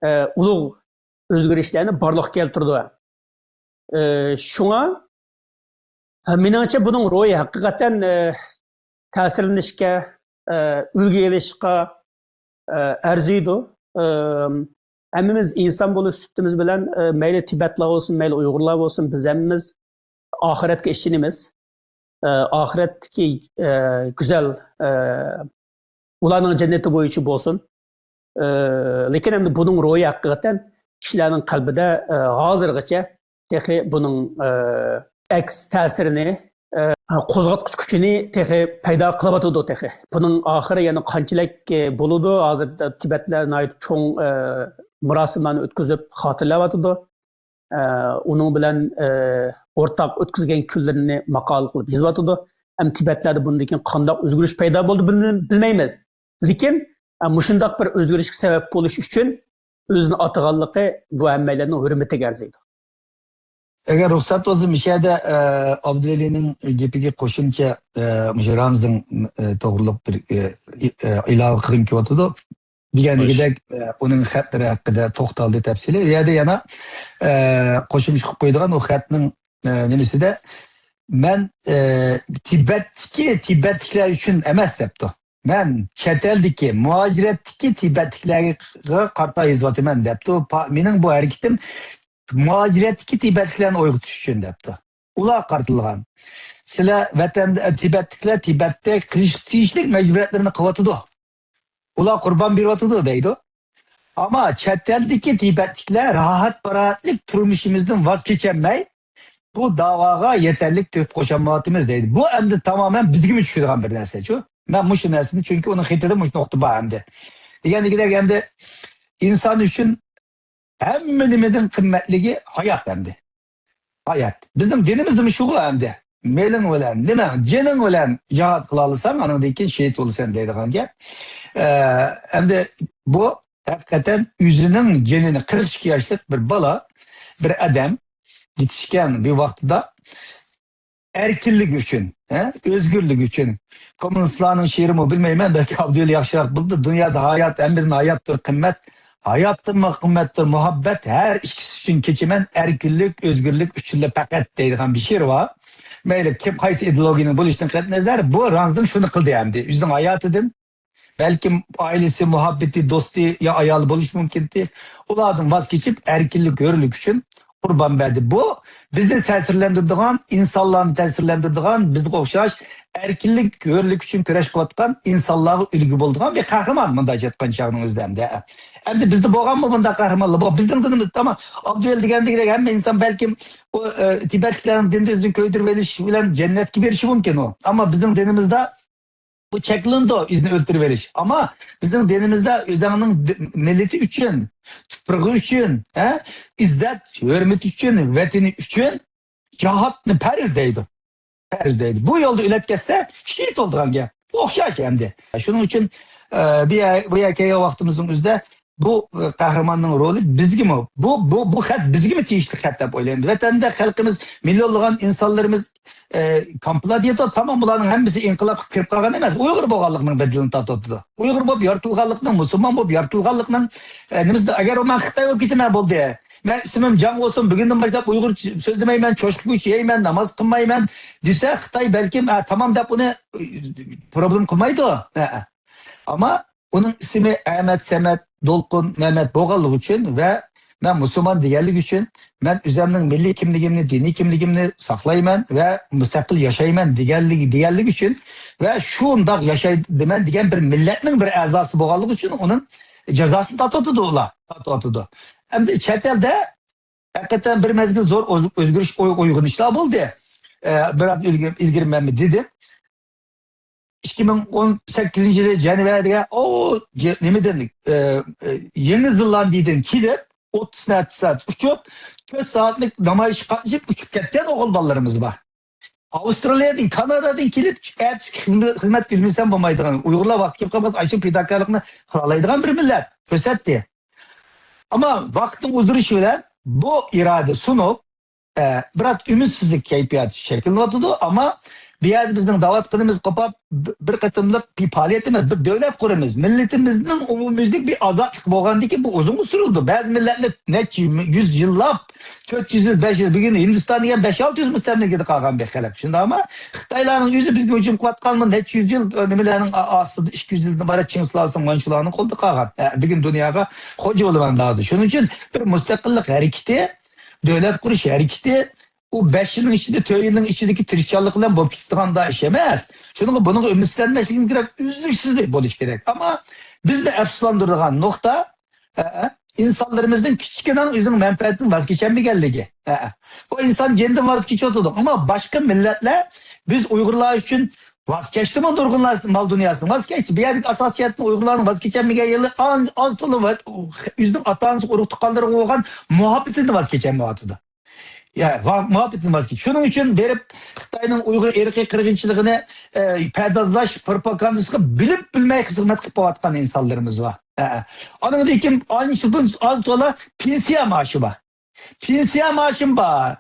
ئە، ئۇلۇغ ئۆزگىرىشلەرنى بارلىققا كەلتۈرىدۇ. ئە، شۇڭا، ئە، مېنىڭچە بۇنىڭ روھى ھەقىقەتەن، ئە، تەسىرلىنىشكە، ئە، ئۈلگە ئېلىشقا، ئە، ئەرزىيدۇ. ئە، ھەممىمىز ئىنسان بولۇش سۈپىتىمىز بىلەن، ئە، مەيلى تىبەتلەر بولسۇن، مەيلى ئۇيغۇرلار بولسۇن، بىز ھەممىمىز ئاخىرەتكە ئىشىنىمىز. ئە، ئاخىرەتتىكى، ئە، گۈزەل، ئە، ئۇلارنىڭ جەننىتى بويىچە بولسۇن. ئە، لېكىن ئەمدى بۇنىڭ روھى ھەقىقەتەن كىشىلەرنىڭ قەلبىدە، ئە، ھازىرغىچە تېخى بۇنىڭ، ئە، ئەكس تەسىرىنى، ئە، قوزغاتقۇچ كۈچىنى تېخى پەيدا قىلىۋاتىدۇ تېخى. بۇنىڭ ئاخىرى يەنە قانچىلىك، ئە، بولىدۇ؟ ھازىر تىبەتلەر ناھايىتى چوڭ، ئە، مۇراسىملارنى ئۆتكۈزۈپ خاتىرىلەۋاتىدۇ. ئە، ئۇنىڭ بىلەن، ئە، ئورتاق ئۆتكۈزگەن كۈنلىرىنى ماقالە قىلىپ يېزىۋاتىدۇ. ئەمما تىبەتلەردە بۇندىن كېيىن قانداق ئۆزگىرىش پەيدا بولدى بىلمەي-، بىلمەيمىز. لېكىن، ئە، مۇشۇنداق بىر ئۆزگىرىشكە سەۋەب بولۇش ئۈچۈن ئۆزىنى ئاتىغانلىقى بۇ ھەممەيلەننىڭ ھۆرمىتىگە ئەرزىيدۇ. ئەگەر رۇخسەت بولسا، مۇشۇ يەردە، ئە، ئابدۇۋەلىنىڭ گېپىگە قوشۇمچە، ئە، مۇشۇ رانزىڭ، ئە، توغرۇلۇق بىر، ئە، ئى-، ئە، ئىلاۋە قىلغۇم كېلىۋاتىدۇ. دېگەندىكىدەك، ئە، ئۇنىڭ خەتلىرى ھەققىدە توختالدى تەپسىلىي. بۇ يەردە يەنە، ئە، قوشۇمچە قىلىپ قويىدىغان ئۇ خەتنىڭ، ئە، نېمىسىدە، مەن، ئە، تىبەتتىكى تىبەتلىكلەر ئۈچۈن ئەمەس دەپتۇ. مەن چەت ئەلدىكى، مۇھاجىرەتتىكى تىبەتلىكلەرگە قارىتا يېزىۋاتىمەن دەپتۇ. پا-، مېنىڭ بۇ ھەرىكىتىم مۇھاجىرەتتىكى تىبەتلىكلەرنى ئويغىتىش ئۈچۈن دەپتۇ. ئۇلارغا قارىتىلغان. سىلەر ۋەتەندە، تىبەتلىكلەر تىبەتتە قىلىشقا تېگىشلىك مەجبۇرىيەتلىرىنى قىلىۋاتىدۇ. ئۇلار قۇربان بېرىۋاتىدۇ دەيدۇ. ئەمما چەت ئەلدىكى تىبەتلىكلەر راھەت پاراھەتلىك تۇرمۇشىمىزدىن ۋاز كېچەلمەي، بۇ داۋاغا يېتەرلىك تۆھپە قوشالمايۋاتىمىز دەيدۇ. بۇ ئەمدى تامامەن بىزگىمۇ چۈشىدىغان بىر نەرسە شۇ. مەن مۇشۇ نەرسىنى، چۈنكى ئۇنىڭ خېتىدە مۇشۇ نۇقتا بار ئەمدى. دېگەندىكىدەك ئەمدى ئىنسان ئۈچۈن ھەممە نېمىدىن قىممەتلىكى ھايات ئەمدى. ھايات. بىزنىڭ دىنىمىزمۇ شۇغۇ ئەمدى. مېلىڭ بىلەن، نېمەڭ، جېنىڭ بىلەن جىھاد قىلالىساڭ، ئانىڭدىن كېيىن شېھىت بولىسەن دەيدىغان گەپ. ئە، ئەمدى بۇ ھەقىقەتەن ئۆزىنىڭ جېنىنى، قىرىق ئىككى ياشلىق بىر بالا، بىر ئادەم يېتىشكەن بىر ۋاقتىدا ئەركىنلىك ئۈچۈن، ھە، ئۆزگۈرلۈك ئۈچۈن. كوممۇنىستلارنىڭ شېئىرىمۇ بىلمەيمەن، بەلكى ئابدۇل ياخشىراق بىلىدۇ. دۇنيادا ھايات ھەممىدىن ھاياتتۇر قىممەت، ھاياتتىنمۇ قىممەتتۇر مۇھەببەت، ھەر ئىككىسى ئۈچۈن كېچىمەن، ئەركىنلىك، ئۆزگۈرلۈك ئۈچۈنلا پەقەت دەيدىغان بىر شېئىرى بار. مەيلى كىم قايسى ئىدېئولوگىيەنىڭ بولۇشىدىن قەتئىينەزەر، بۇ رانزدىن شۇنى قىلدى ئەمدى. ئۆزىنىڭ ھاياتىدىن، بەلكىم ئائىلىسى، مۇھەببىتى، دوستى يا ئايالى بولۇشى مۇمكىنتى. ئۇلاردىن ۋاز كېچىپ، ئەركىنلىك، ھۆرلۈك ئۈچۈن قۇربان بەردى. بۇ بىزنى تەسىرلەندۈرىدىغان، ئىنسانلارنى تەسىرلەندۈرىدىغان، بىزگە ئوخشاش ئەركىنلىك، ھۆرلۈك ئۈچۈن كۈرەش قىلىۋاتقان ئىنسانلارغا ئۈلگە بولىدىغان بىر قەھرىمان، مۇنداق ئېيتقان چاغنىڭ ئۆزىدە ئەمدى. ئەمدى بىزدە بولغانمۇ بۇنداق قەھرىمانلار؟ بۇ بىزنىڭ دىنىمىز، ئەمما ئابدۇۋەلى دېگەندەك ھەممە ئىنسان بەلكىم ئۇ، ئە، تىبەتلىكلەرنىڭ دىنىدىن ئۆزىنى كۆيدۈرۈۋېلىش بىلەن جەننەتكە بېرىشى مۇمكىن ئۇ. ئەمما بىزنىڭ دىنىمىزدا بۇ چەكلىنىدۇ، ئۆزىنى ئۆلتۈرۈۋېلىش. ئەمما بىزنىڭ دىنىمىزدا ئۆزۈڭنىڭ دى-، مىللىتى ئۈچۈن، تۇپرىقى ئۈچۈن، ھە، ئىززەت، ھۆرمىتى ئۈچۈن، ۋەتىنى ئۈچۈن جىھادنى پەرز دەيدۇ. پەرز دەيدۇ. بۇ يولدا ئۆلۈپ كەتسە، شېھىت بولىدىغان گەپ. ئوخشاش ئەمدى. شۇنىڭ ئۈچۈن، ئە، بۇ يەر-، بۇ يەرگە كەلگەن ۋاقتىمىزنىڭ ئۆزىدە بۇ، ئە، قەھرىماننىڭ رولى بىزگىمۇ، بۇ، بۇ، بۇ خەت بىزگىمۇ تېگىشلىك خەت دەپ ئويلايمەن. ۋەتەندە خەلقىمىز، مىليونلىغان ئىنسانلىرىمىز، ئە، كامپلا دېيىدۇ، تامام بۇلارنىڭ ھەممىسى ئىنقىلابقا كىرىپ قالغان ئەمەس، ئۇيغۇر بولغانلىقىنىڭ بەدىلىنى تارتىۋاتىدۇ. ئۇيغۇر بولۇپ يارىتىلغانلىقنىڭ، مۇسۇلمان بولۇپ يارىتىلغانلىقنىڭ، ئە، نېمىسىدە، ئەگەر ئۇ مەن خىتاي بولۇپ كېتىمەن بولدى، مەن ئىسمىم جاڭ بولسۇن، بۈگۈندىن باشلاپ ئۇيغۇرچە سۆزلىمەيمەن، چوشقا گۆشى يەيمەن، ناماز قىلمايمەن دېسە، خىتاي بەلكىم، ئە، تامام دەپ ئۇنى، ئە، پروبلېم قىلمايدۇ. ئە، ئە. ئەمما ئۇنىڭ ئىسمى ئەمەت، سەمەت، دولقۇن، مەمەت بولغانلىقى ئۈچۈن ۋە مەن مۇسۇلمان دېگەنلىكى ئۈچۈن، مەن ئۆزۈمنىڭ مىللىي كىملىكىمنى، دىنىي كىملىكىمنى ساقلايمەن ۋە مۇستەقىل ياشايمەن دېگەنلىكى، دېگەنلىكى ئۈچۈن ۋە شۇنداق ياشايمەن دېگەن بىر مىللەتنىڭ بىر ئەزاسى بولغانلىقى ئۈچۈن ئۇنىڭ جازاسىنى تارتىۋاتىدۇ ئۇلار، تارتىۋاتىدۇ. ئەمدى چەت ئەلدە ھەقىقەتەن بىر مەزگىل زور ئۆز-، ئۆزگىرىش، ئوي-، ئويغىنىشلار بولدى. ئە، بىراز ئىلگىرى، ئىلگىرى مەنمۇ دېدىم. ئىككى مىڭ ئون سەككىزىنچى يىلى جەنۋەرىدە، ئۇ، جە-، نېمىدىن، ئە، ئە، يېڭى زېلاندىيەدىن كېلىپ، ئوتتۇز نەچچە سائەت ئۇچۇپ، تۆت سائەتلىك نامايىشقا قاتنىشىپ ئۇچۇپ كەتكەن ئوغۇل بالىلىرىمىز بار. ئاۋسترالىيەدىن، كانادادىن كېلىپ، ئەتىسى خىزمەت، خىزمەتكە ئۈنمىسەم بولمايدىغان، ئۇيغۇرلار ۋاقتى كېلىپ قالماس، ئاشۇ پىداكارلىقنى قىلالايدىغان بىر مىللەت كۆرسەتتى. ئەمما ۋاقىتنىڭ ئۇزىرىشى بىلەن بۇ ئىرادە سۇنۇپ، ئە، بىراز ئۈمىدسىزلىك كەيپىياتى شەكىللىنىۋاتىدۇ. ئەمما بۇ يەردە بىزنىڭ دەۋاتقىنىمىز قوپاپ، بىر قېتىملىق بىر پائالىيەت ئەمەس، بىر دۆلەت قۇرىمىز. مىللىتىمىزنىڭ ئومۇميۈزلۈك بىر ئازادلىقى بولغاندىن كېيىن بۇ ئۇزۇنغا سوزۇلىدۇ. بەزى مىللەتلەر نەچچە يۈز يىللاپ، تۆت يۈز يىل، بەش يۈز، بۈگۈن ھىندىستان دېگەن بەش ئالتە يۈز مۇستەملىكىدە قالغان بىر خەلق. شۇنداقمۇ؟ خىتايلارنىڭ ئۆزى بىزگە ھۇجۇم قىلىۋاتقانمۇ نەچچە يۈز يىل، ئە، نېمىلەرنىڭ ئا-، ئاستىدا، ئىككى يۈز يىلدىن ئىبارەت چىڭ سۇلالىسىنىڭ، ۋان شۇلارنىڭ قولىدا قالغان. ئە، بۈگۈن دۇنياغا خوجا بولۇۋالدى ھازىر. شۇنىڭ ئۈچۈن بىر مۇستەقىللىق ھەرىكىتى، دۆلەت قۇرۇش ھەرىكىتى، ئۇ بەش يىلنىڭ ئىچىدە، تۆت يىلنىڭ ئىچىدىكى تىرىشچانلىق بىلەن بولۇپ كېتىدىغان ئىش ئەمەس. شۇنىڭغا، بۇنىڭغا ئۈمىدسىزلەنمەسلىكىمىز كېرەك، ئۈزلۈكسىز بولۇش كېرەك. ئەمما بىزنى ئەپسۇسلاندۇرىدىغان نۇقتا، ئە، ئىنسانلىرىمىزنىڭ كىچىككىنە ئۆزىنىڭ مەنپەئەتىدىن ۋاز كېچەلمىگەنلىكى. ئە، ئە. بۇ ئىنسان جېنىدىن ۋاز كېچىۋاتىدۇ. ئەمما باشقا مىللەتلەر بىز ئۇيغۇرلار ئۈچۈن ۋاز كەچتىمۇ، نۇرغۇنلار مال دۇنياسىدىن ۋاز كەچتى. بۇ يەردىكى ئاساسىي جەھەتتىن ئۇيغۇرلارنىڭ ۋاز كېچەلمىگەن يېرى ئان-، ئاز تولا ۋە ئۆزىنىڭ ئاتا-ئانىسىغا، ئۇرۇق-تۇغقانلىرىغا بولغان مۇھەببىتىدىن ۋاز كېچەلمەيۋاتىدۇ. يا، ۋا-، مۇھەببىتىدىن ۋاز كېچىش. شۇنىڭ ئۈچۈن بېرىپ خىتاينىڭ ئۇيغۇر ئىرقىي قىرغىنچىلىقىنى، ئە، پەردازلاش پروپاگاندىسىغا بىلىپ بىلمەي خىزمەت قىلىپ قېلىۋاتقان ئىنسانلىرىمىز بار. ئە، ئە. ئانىڭدىن كېيىن ئانچە ئاز تولا پېنسىيە مائاشى بار. پېنسىيە مائاشىم بار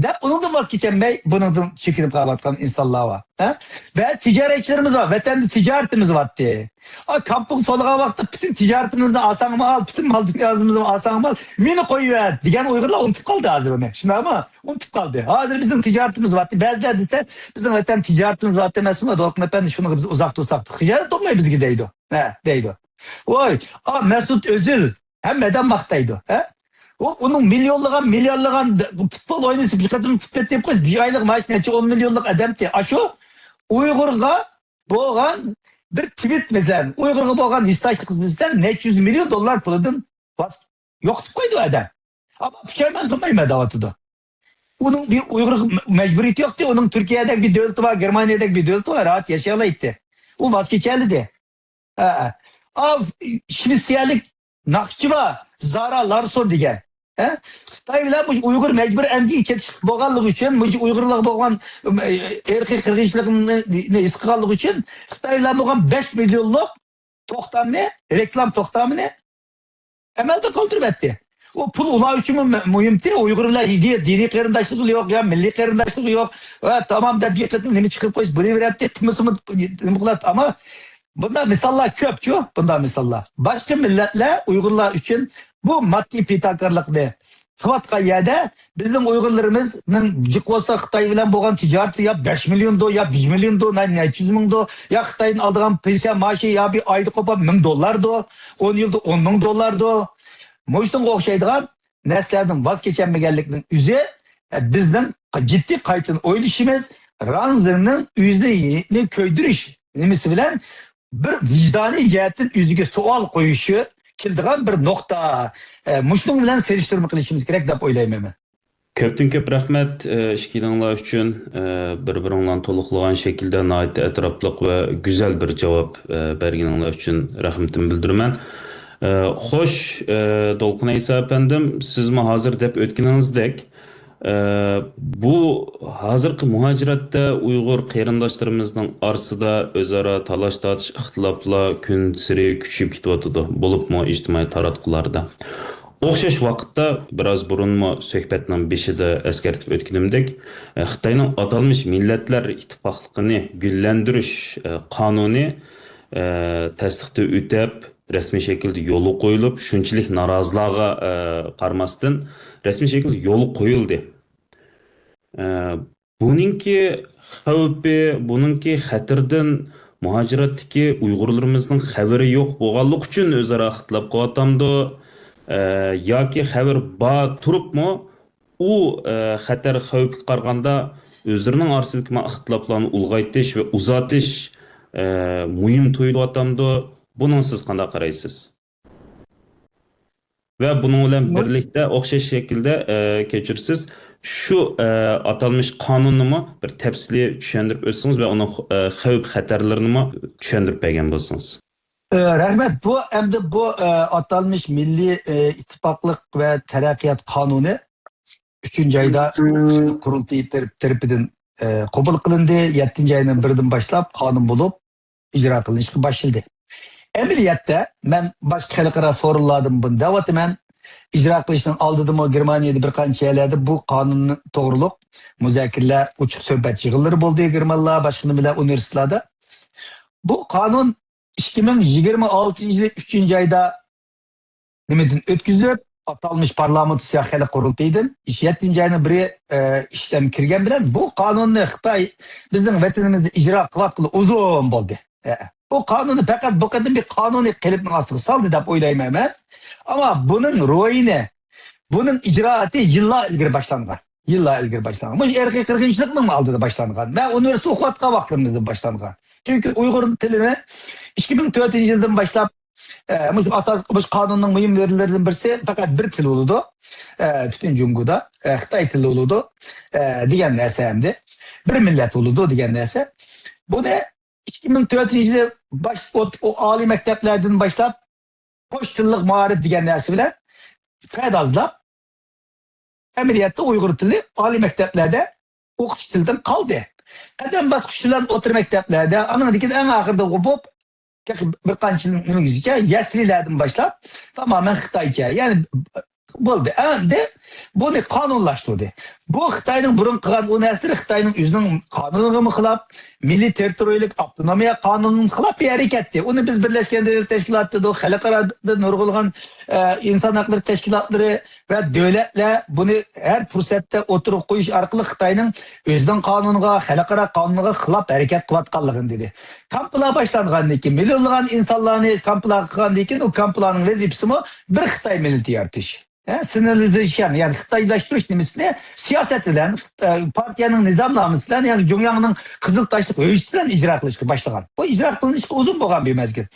دەپ، ئۇنىڭدىن ۋاز كېچەلمەي، بۇنىڭدىن چېكىنىپ قېلىۋاتقان ئىنسانلار بار. ھە؟ بەزى تىجارەتچىلىرىمىز بار، ۋەتەندە تىجارىتىمىز بارتى. ئا، كامپۇغا سولىغان ۋاقىتتا پۈتۈن تىجارىتىمىزنى ئالساڭمۇ ئال، پۈتۈن مال دۇنياسىمىزنى ئالساڭمۇ ئال، مېنى قويۇۋەت دېگەن ئۇيغۇرلار ئۇنتۇپ قالدى ھازىر ئۇنى. شۇنداقمۇ؟ ئۇنتۇپ قالدى. ھازىر بىزنىڭ تىجارىتىمىز بارتى. بەزىلەر دېسە، بىزنىڭ ۋەتەن تىجارىتىمىز بارتى ئەمەسمۇ، دولقۇن ئەپەندى، شۇنىڭغا بىز ئۇزاق تۇرساق، خىجالەت بولماي بىزگە دەيدۇ. ھە، دەيدۇ. ۋاي، ئا، مەسۇت ئۆزۈل. ھەممە ئادەم ماختايدۇ. ھە؟ ئۇ، ئۇنىڭ مىليونلىغان، مىليارلىغان پۇتبول ئوينىسا، بىر قېتىم پۇتبول دەپ قويسا، بىر ئايلىق مائاش نەچچە ئون مىليونلۇق ئادەمتى. ئاشۇ ئۇيغۇرغا بولغان بىر تۋىت، مەسىلەن، ئۇيغۇرغا بولغان ھېسداشلىق، مەسىلەن، نەچچە يۈز مىليون دوللار پۇلىدىن ۋاز-، يوقىتىپ قويدى ئادەم. ئەمما پۇشايمان قىلمايمەن دەۋاتىدۇ. ئۇنىڭ بىر ئۇيغۇرغا مەجبۇرىيىتى يوقتى. ئۇنىڭ تۈركىيەدەك بىر دۆلىتى بار، گېرمانىيەدەك بىر دۆلىتى بار، راھەت ياشىيالايتتى. ئۇ ۋاز كېچەلىدى. ھە، ھە. ئا، شىۋېتسىيەلىك ناخشىچى بار، زارا لارسون دېگەن. ھە؟ خىتاي بىلەن بۇ ئۇيغۇر مەجبۇرىي ئەمگىكى چېتىشلىق بولغانلىقى ئۈچۈن، بۇ ئۇيغۇرلارغا بولغان، ئە، ئىرقىي قىرغىنچىلىقنى ھېس قىلغانلىقى ئۈچۈن، خىتاي بىلەن بولغان بەش مىليونلۇق توختامنى، رېكلام توختامىنى ئەمەلدىن قالدۇرۇۋەتتى. ئۇ پۇل ئۇلار ئۈچۈنمۇ مۇ-، مۇھىمتى؟ ئۇيغۇر بىلەن دىنىي قېرىنداشلىقى يوق يا مىللىي قېرىنداشلىقى يوق. ۋە تامام دەپ بىر قېتىم نېمە چىقىرىپ قويسا بولۇۋېرەتتى. قىلمىسىمۇ نېمە قىلاتتى؟ ئەمما بۇنداق مىساللار كۆپچۇ، بۇنداق مىساللار. باشقا مىللەتلەر ئۇيغۇرلار ئۈچۈن بۇ ماددىي پىداكارلىقنى قىلىۋاتقان يەردە، بىزنىڭ ئۇيغۇرلىرىمىزنىڭ جىق بولسا خىتاي بىلەن بولغان تىجارىتى يا بەش مىليوندۇ، يا بىر مىليوندۇ، نە-، نەچچە يۈز مىڭدۇ، يا خىتايدىن ئالىدىغان پېنسىيە مائاشى يا بىر ئايدا قوپاپ مىڭ دوللاردۇ، ئون يىلدا ئون مىڭ دوللاردۇ. مۇشۇنىڭغا ئوخشايدىغان نەرسىلەردىن ۋاز كېچەلمىگەنلىكنىڭ ئۆزى، ئە، بىزنىڭ جىددىي قايتىدىن ئويلىشىمىز، رانزېنىڭ ئۆزىنى كۆيدۈرۈش نېمىسى بىلەن بىر ۋىجدانىي جەھەتتىن ئۆزىگە سوئال قويۇشى كېلىدىغان بىر نۇقتا. ئە، مۇشۇنىڭ بىلەن سېلىشتۇرما قىلىشىمىز كېرەك دەپ ئويلايمەن مەن. كۆپتىن كۆپ رەھمەت، ئە، ئىككىلىڭلار ئۈچۈن، ئە، بىر-بىرىڭلارنى تولۇقلىغان شەكىلدە ناھايىتى ئەتراپلىق ۋە گۈزەل بىر جاۋاب، ئە، بەرگىنىڭلار ئۈچۈن رەھمىتىمنى بىلدۈرىمەن. ئە، خوش، ئە، دولقۇن ئەيسا ئەپەندىم، سىزمۇ ھازىر دەپ ئۆتكىنىڭىزدەك، ئە، بۇ ھازىرقى مۇھاجىرەتتە ئۇيغۇر قېرىنداشلىرىمىزنىڭ ئارىسىدا ئۆزئارا تالاش-تارتىش، ئىختىلاپلار كۈنسېرى كۈچىيىپ كېتىۋاتىدۇ، بولۇپمۇ ئىجتىمائىي تاراتقۇلاردا. ئوخشاش ۋاقىتتا، بىراز بۇرۇنمۇ سۆھبەتنىڭ بېشىدا ئەسكەرتىپ ئۆتكىنىمدەك، ئە، خىتاينىڭ ئاتالمىش مىللەتلەر ئىتتىپاقلىقىنى گۈللەندۈرۈش، ئە، قانۇنى، ئە، تەستىقتىن ئۆتۈپ، رەسمىي شەكىلدە يولغا قويۇلۇپ، شۇنچىلىك نارازىلارغا، ئە، قارىماستىن، رەسمىي شەكىلدە يولغا قويۇلدى. ئە، بۇنىڭكى خەۋپى، بۇنىڭكى خەتىرىدىن مۇھاجىرەتتىكى ئۇيغۇرلىرىمىزنىڭ خەۋىرى يوق بولغانلىقى ئۈچۈن ئۆزئارا ئىختىلاپ قىلىۋاتامدۇ؟ ئە، ياكى خەۋىرى بار تۇرۇپمۇ، ئۇ، ئە، خەتەر خەۋپىگە قارىغاندا ئۆزلىرىنىڭ ئارىسىدىكى ما ئىختىلاپلارنى ئۇلغايتىش ۋە ئۇزارتىش، ئە، مۇھىم تۇيۇلۇۋاتامدۇ؟ بۇنىڭغا سىز قانداق قارايسىز؟ ۋە بۇنىڭ بىلەن بىرلىكتە ئوخشاش شەكىلدە، ئە، كەچۈرسىز، شۇ، ئە، ئاتالمىش قانۇننىمۇ بىر تەپسىلىي چۈشەندۈرۈپ ئۆتسىڭىز ۋە ئۇنىڭ، ئە، خەۋپ خەتەرلىرىنىمۇ چۈشەندۈرۈپ بەرگەن بولسىڭىز. ئە، رەھمەت. بۇ ئەمدى بۇ، ئە، ئاتالمىش مىللىي، ئە، ئىتتىپاقلىق ۋە تەرەققىيات قانۇنى ئۈچىنچى ئايدا قۇرۇلتىيى تەرىپ-، تەرىپىدىن، ئە، قوبۇل قىلىندى. يەتتىنچى ئاينىڭ بىرىدىن باشلاپ قانۇن بولۇپ ئىجرا قىلىنىشقا باشلىدى. ئەمەلىيەتتە مەن باشقا خەلقئارا سورۇنلاردىمۇ بۇنى دەۋاتىمەن. ئىجرا قىلىشنىڭ ئالدىدىمۇ گېرمانىيەدە بىر قانچە يەرلەردە بۇ قانۇن توغرۇلۇق مۇزاكىرىلەر، ئوچۇق سۆھبەت يىغىنلىرى بولدى گېرمانلار، باشقا نېمىلەر، ئۇنىۋېرسىتېتلاردا. بۇ قانۇن ئىككى مىڭ يىگىرمە ئالتىنچى يىلى ئۈچىنچى ئايدا نېمىدىن ئۆتكۈزۈلۈپ، ئاتالمىش پارلامېنت يا خەلق قۇرۇلتىيىدىن يەتتىنچى ئاينىڭ بىرى، ئە، ئىشلەمگە كىرگەن بىلەن بۇ قانۇننى خىتاي بىزنىڭ ۋەتىنىمىزدە ئىجرا قىلىۋاتقىلى ئۇزۇن بولدى. ئە، بۇ قانۇننى پەقەت بۇ قېتىم بىر قانۇنىي قېلىپنىڭ ئاستىغا سالدى دەپ ئويلايمەن مەن. ئەمما بۇنىڭ روھىنى، بۇنىڭ ئىجرائاتى يىللار ئىلگىرى باشلانغان. يىللار ئىلگىرى باشلانغان. مۇشۇ ئىرقىي قىرغىنچىلىقنىڭ ئالدىدا باشلانغان. مەن ئۇنىۋېرسىتېتتا ئوقۇۋاتقان ۋاقتىمىزدا باشلانغان. چۈنكى ئۇيغۇر تىلىنى ئىككى مىڭ تۆتىنچى يىلدىن باشلاپ، ئە، مۇشۇ ئاساس، مۇشۇ قانۇننىڭ مۇھىم يەرلىرىدىن بىرسى پەقەت بىر تىل بولىدۇ. ئە، پۈتۈن جۇڭگودا، ئە، خىتاي تىلى بولىدۇ، ئە، دېگەن نەرسە ئەمدى. بىر مىللەت بولىدۇ دېگەن نەرسە. بۇنى ئىككى مىڭ تۆتىنچى يىلى باش-، ئوت-، ئو-، ئالىي مەكتەپلەردىن باشلاپ قوش تىللىق مائارىپ دېگەن نەرسە بىلەن پەردازلاپ، ئەمەلىيەتتە ئۇيغۇر تىلى ئالىي مەكتەپلەردە ئوقۇتۇش تىلىدىن قالدى. قەدەم باسقۇچ بىلەن ئوتتۇرا مەكتەپلەردە، ئانىڭدىن كېيىن ئەڭ ئاخىرىدا بولۇپ، بىر قانچە يىل نېمىگىچە يەسلىلەردىن باشلاپ تامامەن خىتايچە. يەنى بولدى. ئەمدى بۇنى قانۇنلاشتۇردى. بۇ خىتاينىڭ بۇرۇن قىلغان ئۇ نەرسىلىرى خىتاينىڭ ئۆزىنىڭ قانۇنىغىمۇ خىلاپ، مىللىي تېررىتورىيەلىك ئاپتونومىيە قانۇنىغىمۇ خىلاپ بىر ھەرىكەتتى. ئۇنى بىز بىرلەشكەن دۆلەتلەر تەشكىلاتى دېدۇق، خەلقئارادا نۇرغۇنلىغان، ئە، ئىنسان ھەقلىرى تەشكىلاتلىرى ۋە دۆلەتلەر بۇنى ھەر پۇرسەتتە ئوتتۇرىغا قويۇش ئارقىلىق خىتاينىڭ ئۆزىنىڭ قانۇنىغا، خەلقئارا قانۇنغا خىلاپ ھەرىكەت قىلىۋاتقانلىقىنى دېدى. كامپلار باشلانغاندىن كېيىن، مىليونلىغان ئىنسانلارنى كامپلارغا قىلغاندىن كېيىن، ئۇ كامپلارنىڭ ۋەزىپىسىمۇ بىر خىتاي مىللىتى يارىتىش. ھە، سىنىلىزېيشن، يەنى خىتايلاشتۇرۇش نېمىسىنى سىياسەت بىلەن، ئە، پارتىيەنىڭ نىزامنامىسى بىلەن، يەنى جۇڭياڭنىڭ قىزىل تاشلىق ھۆججىتى بىلەن ئىجرا قىلىشقا باشلىغان. بۇ ئىجرا قىلىنىشقا ئۇزۇن بولغان بىر مەزگىل.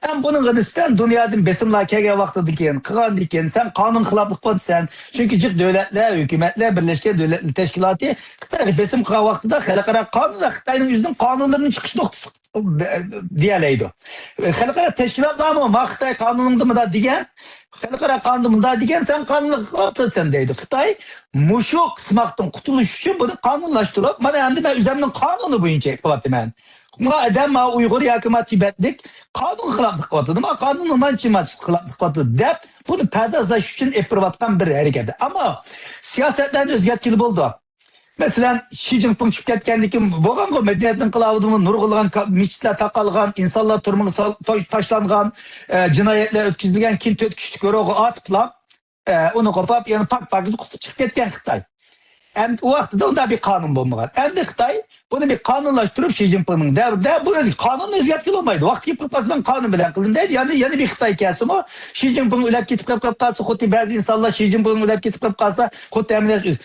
ئەمما بۇنىڭغا نىسبەتەن دۇنيادىن بېسىملار كەلگەن ۋاقتىدىن كېيىن، قىلغاندىن كېيىن، سەن قانۇن خىلاپلىق قىلىۋاتىسەن. چۈنكى جىق دۆلەتلەر، ھۆكۈمەتلەر، بىرلەشكەن دۆلەتلەر تەشكىلاتى خىتايغا بېسىم قىلغان ۋاقتىدا خەلقئارا قانۇن ۋە خىتاينىڭ ئۆزىنىڭ قانۇنلىرىنىڭ چىقىش نۇقتىسى دېيەلەيدۇ. خەلقئارا تەشكىلاتلارمۇ، ما خىتاي قانۇنىڭدا مۇنداق دېگەن، خەلقئارا قانۇندا مۇنداق دېگەن، سەن قانۇنلۇق قىلىۋاتىسەن دەيدۇ. خىتاي مۇشۇ قىسماقتىن قۇتۇلۇش ئۈچۈن بۇنى قانۇنلاشتۇرۇپ، مانا ئەمدى مەن ئۆزۈمنىڭ قانۇنى بويىچە قىلىۋاتىمەن. ما ئادەم، ما ئۇيغۇر ياكى ما تىبەتلىك قانۇن خىلاپلىق قىلىۋاتىدۇ، ما قانۇننىڭ مانچە مانچىسى خىلاپلىق قىلىۋاتىدۇ دەپ، بۇنى پەردازلاش ئۈچۈن ئېلىپ بېرىۋاتقان بىر ھەرىكەت. ئەمما سىياسەتلەرنى ئۆزگەرتكىلى بولىدۇ. مەسىلەن، شى جىنپىڭ چۈشۈپ كەتكەندىن كېيىن بولغانغۇ، مەدەنىيەت ئىنقىلابىدىمۇ نۇرغۇنلىغان كا-، مېچىتلەر تاقالغان، ئىنسانلار تۈرمىگە سال-، تا-، تاشلانغان، ئە، جىنايەتلەر ئۆتكۈزۈلگەن، كېيىن تۆت كۈچلۈك گۇرۇھقا ئاتىپلا، ئە، ئۇنى قوپاپ، يەنە پاك-پاكىز قۇتۇپ چىقىپ كەتكەن خىتاي. ئەمدى ئۇ ۋاقتىدا ئۇنداق بىر قانۇن بولمىغان. ئەمدى خىتاي بۇنى بىر قانۇنلاشتۇرۇپ، شى جىنپىڭنىڭ دەۋرىدە بۇ ئۆزى قانۇننى ئۆزگەرتكىلى بولمايدۇ. ۋاقتى كېلىپ قالسا، مەن قانۇن بىلەن قىلدىم دەيدۇ. يەنە، يەنە بىر خىتاي كەلسىمۇ، شى جىنپىڭ ئۆلۈپ كېتىپ قېلىپ قالسا، خۇددى بەزى ئىنسانلار شى جىنپىڭ ئۆلۈپ كېتىپ قېلىپ قالسا، خۇددى ھەممە نەرسە ئۆز-،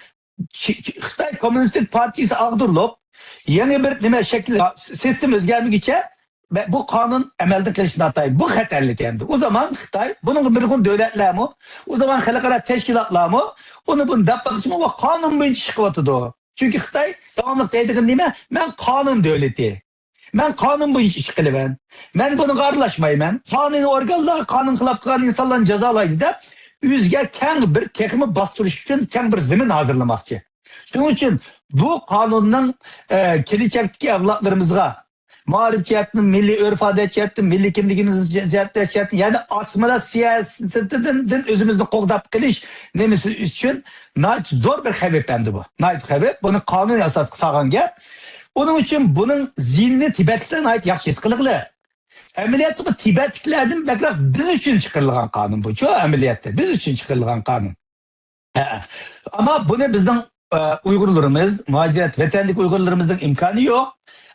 شى-، شى-، خىتاي كوممۇنىستىك پارتىيىسى ئاغدۇرۇلۇپ، يېڭى بىر نېمە شەكىل، سىستېما ئۆزگەرمىگۈچە بۇ قانۇن ئەمەلدىن قېلىشى ناتايىن. بۇ خەتەرلىك ئەمدى. ئۇ زامان خىتاي، بۇنىڭغا نۇرغۇن دۆلەتلەرمۇ، ئۇ زامان خەلقئارا تەشكىلاتلارمۇ ئۇنى بۇنى دەپ باقسىمۇ، ئۇ قانۇن بويىچە ئىش قىلىۋاتىدۇ. چۈنكى خىتاي داۋاملىق دەيدىغىنى نېمە؟ مەن قانۇن دۆلىتى. مەن قانۇن بويىچە ئىش قىلىمەن. مەن بۇنىڭغا ئارىلاشمايمەن. قانۇنىي ئورگانلار قانۇن خىلاپ قىلغان ئىنسانلارنى جازالايدۇ دەپ، ئۆزىگە كەڭ بىر تېخىمۇ باستۇرۇش ئۈچۈن كەڭ بىر زېمىن ھازىرلىماقچى. شۇنىڭ ئۈچۈن بۇ قانۇننىڭ، ئە، كېلىچەكتىكى ئەۋلادلىرىمىزغا مائارىپ جەھەتتىن، مىللىي ئۆرپ-ئادەت جەھەتتىن، مىللىي كىملىكىمىز جەھەتتىن، يەنى ئاسسىمىلياتسىيە سىياسىتىدىن ئۆزىمىزنى قوغداپ قېلىش نېمىسى ئۈچۈن ناھايىتى زور بىر خەۋپ ئەمدى بۇ. ناھايىتى خەۋپ. بۇنى قانۇنىي ئاساسقا سالغان گەپ. ئۇنىڭ ئۈچۈن بۇنىڭ زىيىنىنى تىبەتلىكلەر ناھايىتى ياخشى ھېس قىلغىلى. ئەمەلىيەتتە بۇ تىبەتلىكلەردىن بەكرەك بىز ئۈچۈن چىقىرىلغان قانۇن بۇ. شۇ ئەمەلىيەتتە بىز ئۈچۈن چىقىرىلغان قانۇن. ھە. ئەمما بۇنى بىزنىڭ، ئە، ئۇيغۇرلىرىمىز، مۇھاجىرەت، ۋەتەندىكى ئۇيغۇرلىرىمىزنىڭ ئىمكانى يوق.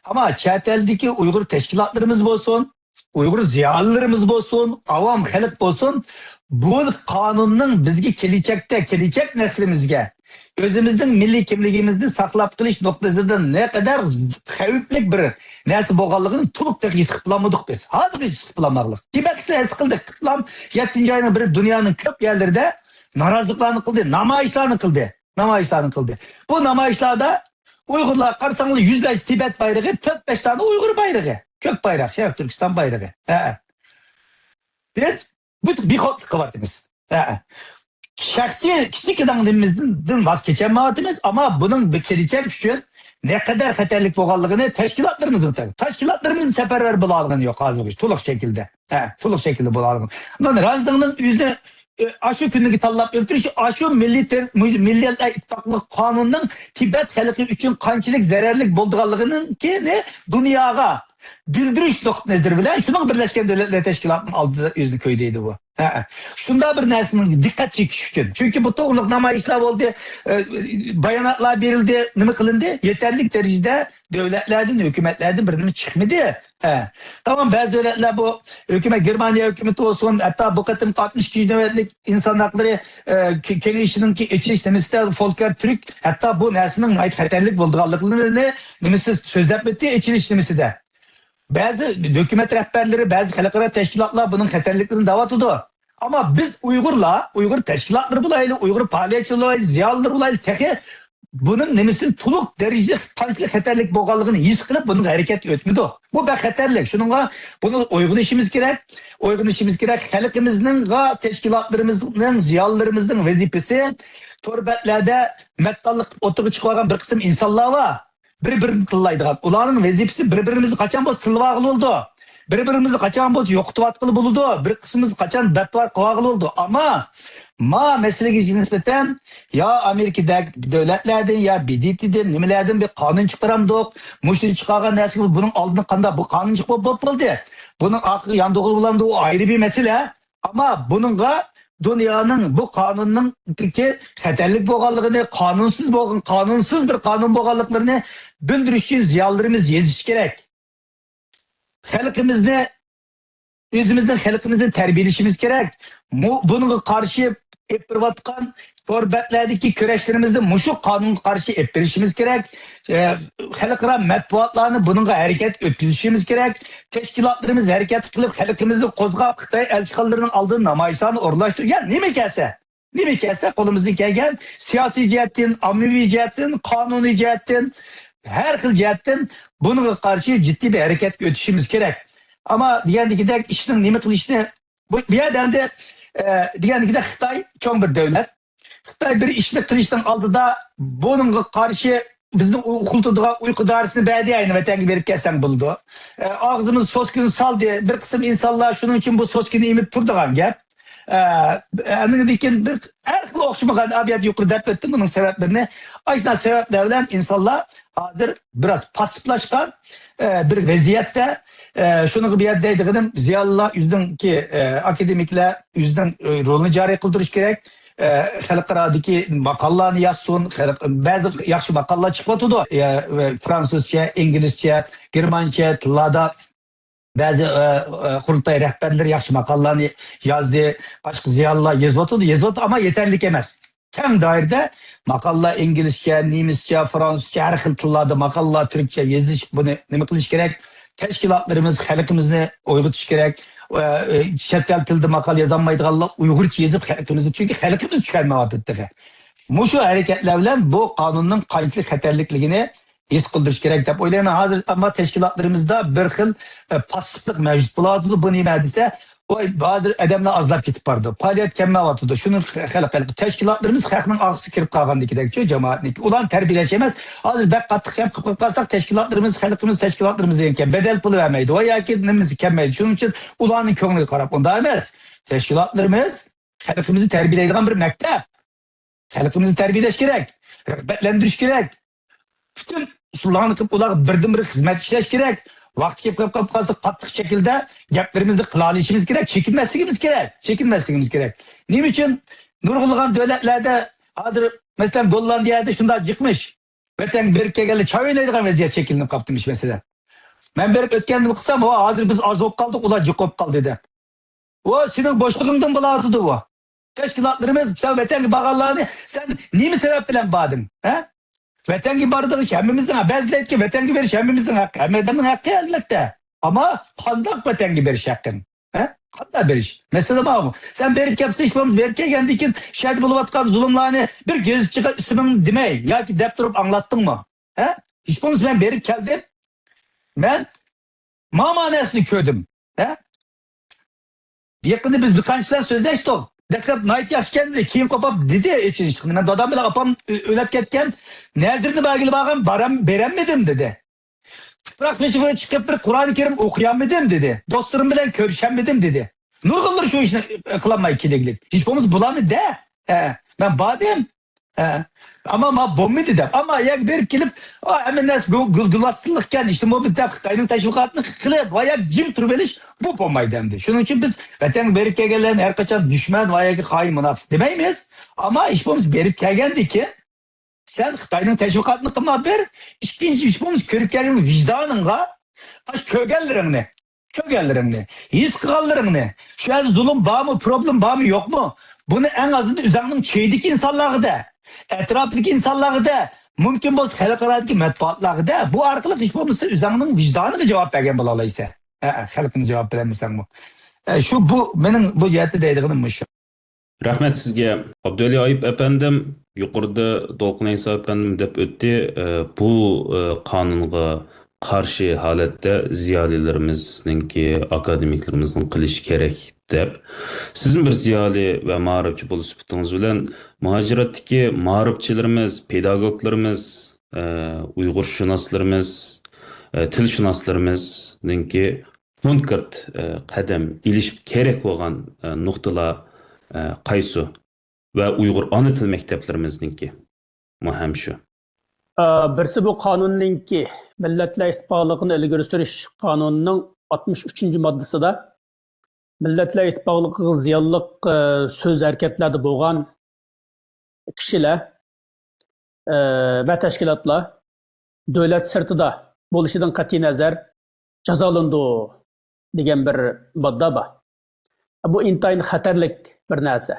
ئەمما چەت ئەلدىكى ئۇيغۇر تەشكىلاتلىرىمىز بولسۇن، ئۇيغۇر زىيالىيلىرىمىز بولسۇن، ئاۋام خەلق بولسۇن، بۇ قانۇننىڭ بىزگە كېلىچەكتە، كېلىچەك نەسلىمىزگە ئۆزىمىزنىڭ مىللىي كىملىكىمىزنى ساقلاپ قېلىش نۇقتىسىدىن نەقەدەر خەۋپلىك بىر نەرسە بولغانلىقىنى تولۇق تېخى ھېس قىلىپ بولالمىدۇق بىز. ھازىرغىچە ھېس قىلىپ بولالمىغانلىق. تىبەتلىكلەر ھېس قىلدى. ئىسلام يەتتىنچى ئاينىڭ بىرى دۇنيانىڭ كۆپ يەرلىرىدە نارازىلىقلارنى قىلدى، نامايىشلارنى قىلدى. نامايىشلارنى قىلدى. بۇ نامايىشلاردا ئۇيغۇرلار قارىساڭلار يۈزلەرچە تىبەت بايرىقى، تۆت بەش دانە ئۇيغۇر بايرىقى، كۆك بايراق، شەرقىي تۈركىستان بايرىقى. ھە. بىز بۇ بىخودلۇق قىلىۋاتىمىز. ھە. شەخسىي كىچىككىنە نېمىمىزدىن ۋاز كېچەلمەيۋاتىمىز، ئەمما بۇنىڭ بىر كېلىچەك ئۈچۈن نەقەدەر خەتەرلىك بولغانلىقىنى تەشكىلاتلىرىمىزمۇ، تەشكىلاتلىرىمىز سەپەرۋەر بولالىغىنى يوق ھازىرغىچە تولۇق شەكىلدە. ھە، تولۇق شەكىلدە بولالىغان. مانا رازىڭنىڭ ئۆزىنى، ئە، ئاشۇ كۈنىگە تاللاپ ئۆلتۈرۈش، ئاشۇ مىللىي تېر-، مۇ-، مىللەتلەر ئىتتىپاقلىق قانۇنىنىڭ تىبەت خەلقى ئۈچۈن قانچىلىك زەرەرلىك بولىدىغانلىقىنىڭكىنى دۇنياغا بىلدۈرۈش نۇقتىئى نەزىرى بىلەن شۇنىڭ بىرلەشكەن دۆلەتلەر تەشكىلاتىنىڭ ئالدىدا ئۆزىنى كۆيدۈيدۇ بۇ. ھە، شۇنداق بىر نەرسىنىڭ دىققەت چېكىش ئۈچۈن. چۈنكى بۇ توغرىلىق نامايىشلار بولدى، ئە، باياناتلار بېرىلدى، نېمە قىلىندى؟ يېتەرلىك دەرىجىدە دۆلەتلەردىن، ھۆكۈمەتلەردىن بىر نېمە چىقمىدى. ھە. تامام بەزى دۆلەتلەر بۇ ھۆكۈمەت، گېرمانىيە ھۆكۈمىتى بولسۇن، ھەتتا بۇ قېتىمقى ئاتمىش ئىككىنچى نۆۋەتلىك ئىنسان ھەقلىرى، ئە، كېڭىشىنىڭكى ئېچىلىش نېمىسىدە فولكېر تۈرك ھەتتا بۇ نەرسىنىڭ ناھايىتى خەتەرلىك بولىدىغانلىقىنى نېمىسى سۆزلەپ ئۆتتى ئېچىلىش نېمىسىدە. بەزى ھۆكۈمەت رەھبەرلىرى، بەزى خەلقئارا تەشكىلاتلار بۇنىڭ خەتەرلىكلىرىنى دەۋاتىدۇ. ئەمما بىز ئۇيغۇرلار، ئۇيغۇر تەشكىلاتلىرى بولايلى، ئۇيغۇر پائالىيەتچىلىرى بولايلى، زىيالىيلار بولايلى، تېخى بۇنىڭ نېمىسىنى تولۇق دەرىجىدە قانچىلىك خەتەرلىك بولغانلىقىنى ھېس قىلىپ، بۇنىڭغا ھەرىكەتكە ئۆتمىدۇق. بۇ بەك خەتەرلىك. شۇنىڭغا بۇنى ئويغىنىشىمىز كېرەك. ئويغىنىشىمىز كېرەك. خەلقىمىزنىڭغا، تەشكىلاتلىرىمىزنىڭ، زىيالىيلىرىمىزنىڭ ۋەزىپىسى تور بەتلەردە مەتتاللىق ئوتتۇرىغا چىقىۋالغان بىر قىسىم ئىنسانلار بار. بىر-بىرىنى تىللايدىغان. ئۇلارنىڭ ۋەزىپىسى بىر-بىرىمىزنى قاچان بولسا تىللىۋالغىلى بولىدۇ. بىر-بىرىمىزنى قاچان بولسا يوقىتىۋاتقىلى بولىدۇ. بىر قىسمىمىز قاچان بەتبار قىلىۋالغىلى بولىدۇ. ئەمما ما مەسىلىگە نىسبەتەن يا ئامېرىكىدەك دۆلەتلەردىن، يا ب د ت دىن، نېمىلەردىن بىر قانۇن چىقىرامدۇق. مۇشۇنى چىقارغان نەرسىگە بۇنىڭ ئالدىنى قانداق، بۇ قانۇن چىقىپ بولۇپ بولدى. بۇنىڭ ئارقىغا ياندۇرغىلى بولامدۇ، ئۇ ئايرى بىر مەسىلە. ئەمما بۇنىڭغا دۇنيانىڭ بۇ قانۇننىڭكى خەتەرلىك بولغانلىقىنى، قانۇنسىز بولغان، قانۇنسىز بىر قانۇن بولغانلىقلىرىنى بىلدۈرۈش ئۈچۈن زىيالىيلىرىمىز يېزىشى كېرەك. خەلقىمىزنى، ئۆزىمىزنىڭ خەلقىمىزنى تەربىيەلىشىمىز كېرەك. مۇ-، بۇنىڭغا قارشى ئېلىپ بېرىۋاتقان تور بەتلەردىكى كۈرەشلىرىمىزنى مۇشۇ قانۇنغا قارشى ئېلىپ بېرىشىمىز كېرەك. ئە، خەلقئارا مەتبۇئاتلارنى بۇنىڭغا ھەرىكەت ئۆتكۈزۈشىمىز كېرەك. تەشكىلاتلىرىمىز ھەرىكەت قىلىپ، خەلقىمىزنى قوزغاپ، خىتاي ئەلچىخانىلىرىنىڭ ئالدىدا نامايىشلارنى ئورۇنلاشتۇرۇپ، يا نېمە كەلسە، نېمە كەلسە قولىمىزدىن كەلگەن سىياسىي جەھەتتىن، ئاممىۋى جەھەتتىن، قانۇنىي جەھەتتىن، ھەر خىل جەھەتتىن بۇنىڭغا قارشى جىددىي بىر ھەرىكەتكە ئۆتۈشىمىز كېرەك. ئەمما دېگەندىكىدەك ئىشنىڭ نېمە قىلىشنى، بۇ، بۇ يەردە ئەمدى، ئە، دېگەندىكىدەك خىتاي چوڭ بىر دۆلەت. خىتاي بىر ئىشنى قىلىشنىڭ ئالدىدا بۇنىڭغا قارشى بىزنىڭ ئۇ-، ئۇخلىتىدىغان ئۇيقۇ دارىسىنى بەردى، ئەينى ۋەتەنگە بېرىپ كەلسەڭ بولىدۇ. ئە، ئاغزىمىزغا سوسكىنى سالدى. بىر قىسىم ئىنسانلار شۇنىڭ ئۈچۈن بۇ سوسكىنى ئېمىپ تۇرىدىغان گەپ. ئە، ئەنىڭدىن كېيىن بىر ھەر خىل ئوخشىمىغان ئابىيەت يۇقىرى دەپ ئۆتتۈم بۇنىڭ سەۋەبلىرىنى. ئاشۇنداق سەۋەبلەر بىلەن ئىنسانلار ھازىر بىراز پاسسىپلاشقان، ئە، بىر ۋەزىيەتتە. ئە، شۇنىڭغا بۇ يەردە دەيدىغىنىم، زىيالىيلار ئۆزىنىڭكى، ئە، ئاكادېمىكلار ئۆزىنىڭ، ئە، رولىنى جارى قىلدۇرۇش كېرەك. ئە، خەلقئارادىكى ماقالىلارنى يازسۇن. خەلق، بەزى ياخشى ماقالىلار چىقىۋاتىدۇ. ئە، فرانسۇزچە، ئىنگلىزچە، گېرمانچە تىللاردا بەزى، ئە، ئە، قۇرۇلتاي رەھبەرلىرى ياخشى ماقالىلارنى يازدى. باشقا زىيالىيلار يېزىۋاتىدۇ، يېزىۋاتىدۇ، ئەمما يېتەرلىك ئەمەس. كەڭ دائىرىدە ماقالىلار ئىنگلىزچە، نېمىسچە، فرانسۇزچە، ھەر خىل تىللاردا ماقالىلار، تۈركچە يېزىش، بۇنى نېمە قىلىش كېرەك؟ تەشكىلاتلىرىمىز، خەلقىمىزنى ئويغىتىش كېرەك. ئە، ئە، چەت ئەل تىلىدا ماقالە يازالمايدىغانلار ئۇيغۇرچە يېزىپ خەلقىمىزنى، چۈنكى خەلقىمىز چۈشەنمەيۋاتىدۇ تېخى. مۇشۇ ھەرىكەتلەر بىلەن بۇ قانۇننىڭ قانچىلىك خەتەرلىكلىكىنى ھېس قىلدۇرۇش كېرەك دەپ ئويلايمەن. ھازىر ئەمما تەشكىلاتلىرىمىزدا بىر خىل، ئە، پاسسىپلىق مەۋجۇت بولۇۋاتىدۇ. بۇ نېمە دېسە، ۋاي، ھازىر ئادەملەر ئازلاپ كېتىپ بارىدۇ. پائالىيەت كەممەيۋاتىدۇ. شۇنى خەلق، خەلق، تەشكىلاتلىرىمىز خەقنىڭ ئارقىسىغا كىرىپ قالغاندىكىدەكچۇ، جامائەتنىڭكى. ئۇلارنى تەربىيەلەش ئەمەس. ھازىر بەك قاتتىق كەم قىلىپ قالساق، تەشكىلاتلىرىمىز، خەلقىمىز تەشكىلاتلىرىمىز دېگەن بەدەل پۇلى بەرمەيدۇ ۋە ياكى نېمىسى كەلمەيدۇ. شۇنىڭ ئۈچۈن ئۇلارنىڭ كۆڭلىگە قاراپ، ئۇنداق ئەمەس. تەشكىلاتلىرىمىز خەلقىمىزنى تەربىيەلەيدىغان بىر مەكتەپ. خەلقىمىزنى تەربىيەلەش كېرەك، رىغبەتلەندۈرۈش كېرەك. پۈتۈن ئۇسۇللارنى قىلىپ، ئۇلارغا بىردىن بىر خىزمەت ئىشلەش كېرەك. ۋاقتى كېلىپ قالىپ قالسا، قاتتىق شەكىلدە گەپلىرىمىزنى قىلالىشىمىز كېرەك، چېكىنمەسلىكىمىز كېرەك، چېكىنمەسلىكىمىز كېرەك. نېمە ئۈچۈن نۇرغۇنلىغان دۆلەتلەردە ھازىر، مەسىلەن، گوللاندىيەدە شۇنداق جىقمىش، ۋەتەنگە بېرىپ كەلگەنلەر چاي ئوينايدىغان ۋەزىيەت شەكىللىنىپ قاپتىمىش، مەسىلەن. مەن بېرىپ ئۆتكەندە قىلسام، ھازىر بىز ئاز بولۇپ قالدۇق، ئۇلار جىق بولۇپ قالدى دەپ. ئۇ سېنىڭ بوشلۇقۇڭدىن بولۇۋاتىدۇ ئۇ. تەشكىلاتلىرىمىز، سەن ۋەتەنگە بارغانلارنى سەن نېمە سەۋەب بىلەن باردىڭ؟ ھە؟ ۋەتەنگە باردىغۇچە ھەممىمىزنىڭ، بەزىلەر ئېيتكەن، ۋەتەنگە بېرىش ھەممىمىزنىڭ ھەققى، ھەممە ئادەمنىڭ ھەققى، ئەلۋەتتە. ئەمما قانداق ۋەتەنگە بېرىش ھەققىڭ؟ ھە؟ قانداق بېرىش؟ مەسىلە بارمۇ؟ سەن بېرىپ كەپسەن، ھېچ بولمىسا بېرىپ كەلگەندىن كېيىن شۇ يەردە بولۇۋاتقان زۇلۇملارنى بىر گېزىتچىگە ئىسمىڭنى دېمەي ياكى دەپ تۇرۇپ ئاڭلاتتىڭمۇ؟ ھە؟ ھېچ بولمىسا مەن بېرىپ كەلدىم. مەن ما مەنىسىنى كۆردۈم. ھە؟ يېقىندا بىز بىر قانچە بىلەن سۆزلەشتۇق. دەسلەپ ناھايىتى ياخشى ئىكەن دېدى. كېيىن قوپاپ دېدى ئېچىنىشلىق. مەن دادام بىلەن ئاپام ئۆ-، ئۆلۈپ كەتكەن. نەزىرنى بەرگىلى بارغان بارام-، بېرەلمىدىم دېدى. تۇپراق بېشىغا چىقىپ بىر قۇرئان كەرىم ئوقۇيالمىدىم دېدى. دوستلىرىم بىلەن كۆرۈشەلمىدىم دېدى. نۇرغۇنلىرى شۇ ئىشنى قىلالماي كېلىگلىك. ھېچ بولمىسا بۇلارنى دە. ھە، مەن باردىم. ھە. ئەمما ما بولمىدى دەپ. ئەمما يەنە بېرىپ كېلىپ، ئا، ھەممە نەرسە گۇ-، گۇ-، گۇلاستىلىقكەن، ھېچنېمە بولمىدى دەپ خىتاينىڭ تەشۋىقاتىنى قىلىپ، ۋە يا جىم تۇرۇۋېلىش، بۇ بولمايدۇ ئەمدى. شۇنىڭ ئۈچۈن بىز ۋەتەنگە بېرىپ كەلگەنلەرنى ھەر قاچان دۈشمەن ۋە ياكى خائىن، مۇناپىق دېمەيمىز. ئەمما ھېچ بولمىسا بېرىپ كەلگەندىن كېيىن سەن خىتاينىڭ تەشۋىقاتىنى قىلما بىر، ئىككىنچى، ھېچ بولمىسا كۆرۈپ كەلگەن ۋىجدانىڭغا، ئاشۇ كۆرگەنلىرىڭنى، كۆرگەنلىرىڭنى، ھېس قىلغانلىرىڭنى، شۇ يەردە زۇلۇم بارمۇ، پروبلېم بارمۇ، يوقمۇ؟ بۇنى ئەڭ ئازىدا ئۆزۈڭنىڭ چېيىدىكى ئىنسانلارغا دە، ئەتراپىدىكى ئىنسانلارغا دە، مۇمكىن بولسا خەلقئارادىكى مەتبۇئاتلارغا دە. بۇ ئارقىلىق ھېچ بولمىسا ئۆزۈڭنىڭ ۋىجدانىغا جاۋاب بەرگەن بولالايسەن. ھە، خەلقىڭگە جاۋاب بېرەلمىسەڭمۇ. ئە، شۇ، بۇ مېنىڭ بۇ جەھەتتە دەيدىغىنىم مۇشۇ. رەھمەت سىزگە. ئابدۇۋەلى ئايۇپ ئەپەندىم، يۇقىرىدا دولقۇن ئەيسا ئەپەندىم دەپ ئۆتتى. ئە، بۇ، ئە، قانۇنغا قارشى ھالەتتە زىيالىيلىرىمىزنىڭكى، ئاكادېمىكلىرىمىزنىڭ قىلىشى كېرەك دەپ. سىزمۇ بىر زىيالىي ۋە مائارىپچى بولۇش سۈپىتىڭىز بىلەن مۇھاجىرەتتىكى مائارىپچىلىرىمىز، پېداگوگلىرىمىز، ئە، ئۇيغۇرشۇناسلىرىمىز، ئە، تىلشۇناسلىرىمىزنىڭكى كونكرېت، ئە، قەدەم ئېلىش كېرەك بولغان، ئە، نۇقتىلار، ئە، قايسى؟ ۋە ئۇيغۇر ئانا تىل مەكتەپلىرىمىزنىڭكى مۇھىم شۇ. ئە، بىرسى بۇ قانۇننىڭكى مىللەتلەر ئىتتىپاقلىقىنى ئىلگىرى سۈرۈش قانۇنىنىڭ ئاتمىش ئۈچىنچى ماددىسىدا مىللەتلەر ئىتتىپاقلىقىغا زىيانلىق، ئە، سۆز ھەرىكەتلەردە بولغان كىشىلەر، ئە، ۋە تەشكىلاتلار دۆلەت سىرتىدا بولۇشىدىن قەتئىينەزەر جازالىنىدۇ دېگەن بىر ماددا بار. بۇ ئىنتايىن خەتەرلىك بىر نەرسە.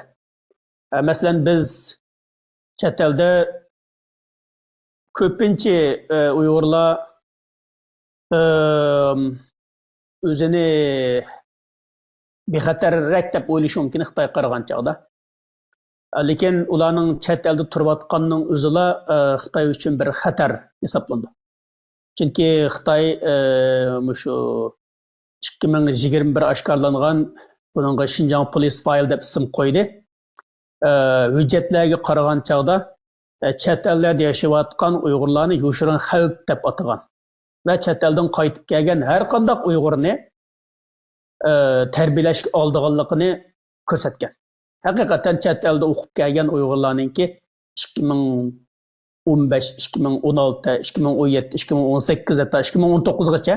ئە، مەسىلەن، بىز چەت ئەلدە كۆپىنچە، ئە، ئۇيغۇرلار، ئەم، ئۆزىنى بىخەتەررەك دەپ ئويلىشى مۇمكىن خىتايغا قارىغان چاغدا. لېكىن ئۇلارنىڭ چەت ئەلدە تۇرۇۋاتقاننىڭ ئۆزىلا، ئە، خىتاي ئۈچۈن بىر خەتەر ھېسابلىنىدۇ. چۈنكى خىتاي، ئە، مۇشۇ ئىككى مىڭ يىگىرمە بىر ئاشكارىلانغان، بۇنىڭغا شىنجاڭ پولىس فايل دەپ ئىسىم قويدى. ئە، ھۆججەتلەرگە قارىغان چاغدا، ئە، چەت ئەللەردە ياشاۋاتقان ئۇيغۇرلارنى يوشۇرۇن خەۋپ دەپ ئاتىغان ۋە چەت ئەلدىن قايتىپ كەلگەن ھەر قانداق ئۇيغۇرنى، ئە، تەربىيەلەشكە ئالىدىغانلىقىنى كۆرسەتكەن. ھەقىقەتەن چەت ئەلدە ئوقۇپ كەلگەن ئۇيغۇرلارنىڭكى ئىككى مىڭ ئون بەش، ئىككى مىڭ ئون ئالتە، ئىككى مىڭ ئون يەتتە، ئىككى مىڭ ئون سەككىز، ھەتتا ئىككى مىڭ ئون توققۇزغىچە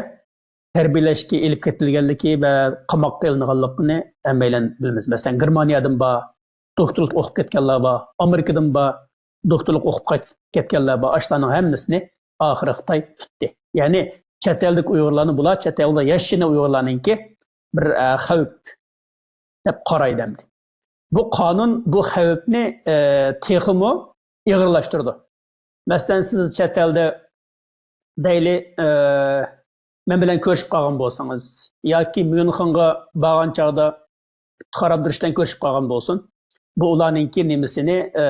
تەربىيەلەشكە ئېلىپ كېتىلگەنلىكى ۋە قاماققا ئېلىنغانلىقىنى ھەممەيلەن بىلىمىز. مەسىلەن، گېرمانىيەدىن بار، دوكتورلۇق ئوقۇپ كەتكەنلەر بار، ئامېرىكىدىن بار، دوكتورلۇق ئوقۇپ قايتىپ كەتكەنلەر بار. ئاشۇلارنىڭ ھەممىسىنى ئاخىرى خىتاي تۇتتى. يەنى چەت ئەلدىكى ئۇيغۇرلارنى بۇلار، چەت ئەلدە ياشىشىنى ئۇيغۇرلارنىڭكى بىر، ئە، خەۋپ دەپ قارايدۇ ئەمدى. بۇ قانۇن بۇ خەۋپنى، ئە، تېخىمۇ ئېغىرلاشتۇرىدۇ. مەسىلەن، سىز چەت ئەلدە دەيلى، ئە، مەن بىلەن كۆرۈشۈپ قالغان بولسىڭىز ياكى ميۇنخېنغا بارغان چاغدا ئىپتىخار ئابدۇرېشىت بىلەن كۆرۈشۈپ قالغان بولسۇن، بۇ ئۇلارنىڭكى نېمىسىنى، ئە،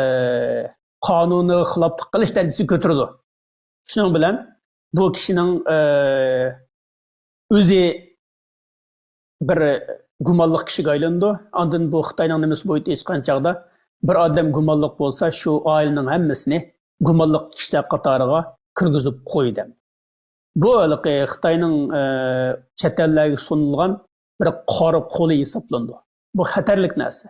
قانۇنغا خىلاپلىق قىلىش دەرىجىسىگە كۆتۈرىدۇ. شۇنىڭ بىلەن بۇ كىشىنىڭ، ئە، ئۆزى بىر گۇمانلىق كىشىگە ئايلىنىدۇ. ئاندىن بۇ خىتاينىڭ نېمىسى بويىچە ئېيتقان چاغدا، بىر ئادەم گۇمانلىق بولسا، شۇ ئائىلىنىڭ ھەممىسىنى گۇمانلىق كىشىلەر قاتارىغا كىرگۈزۈپ قويىدۇ. بۇ ھېلىقى خىتاينىڭ، ئە، چەت ئەللەرگە سۇنۇلغان بىر قارا قولى ھېسابلىنىدۇ. بۇ خەتەرلىك نەرسە.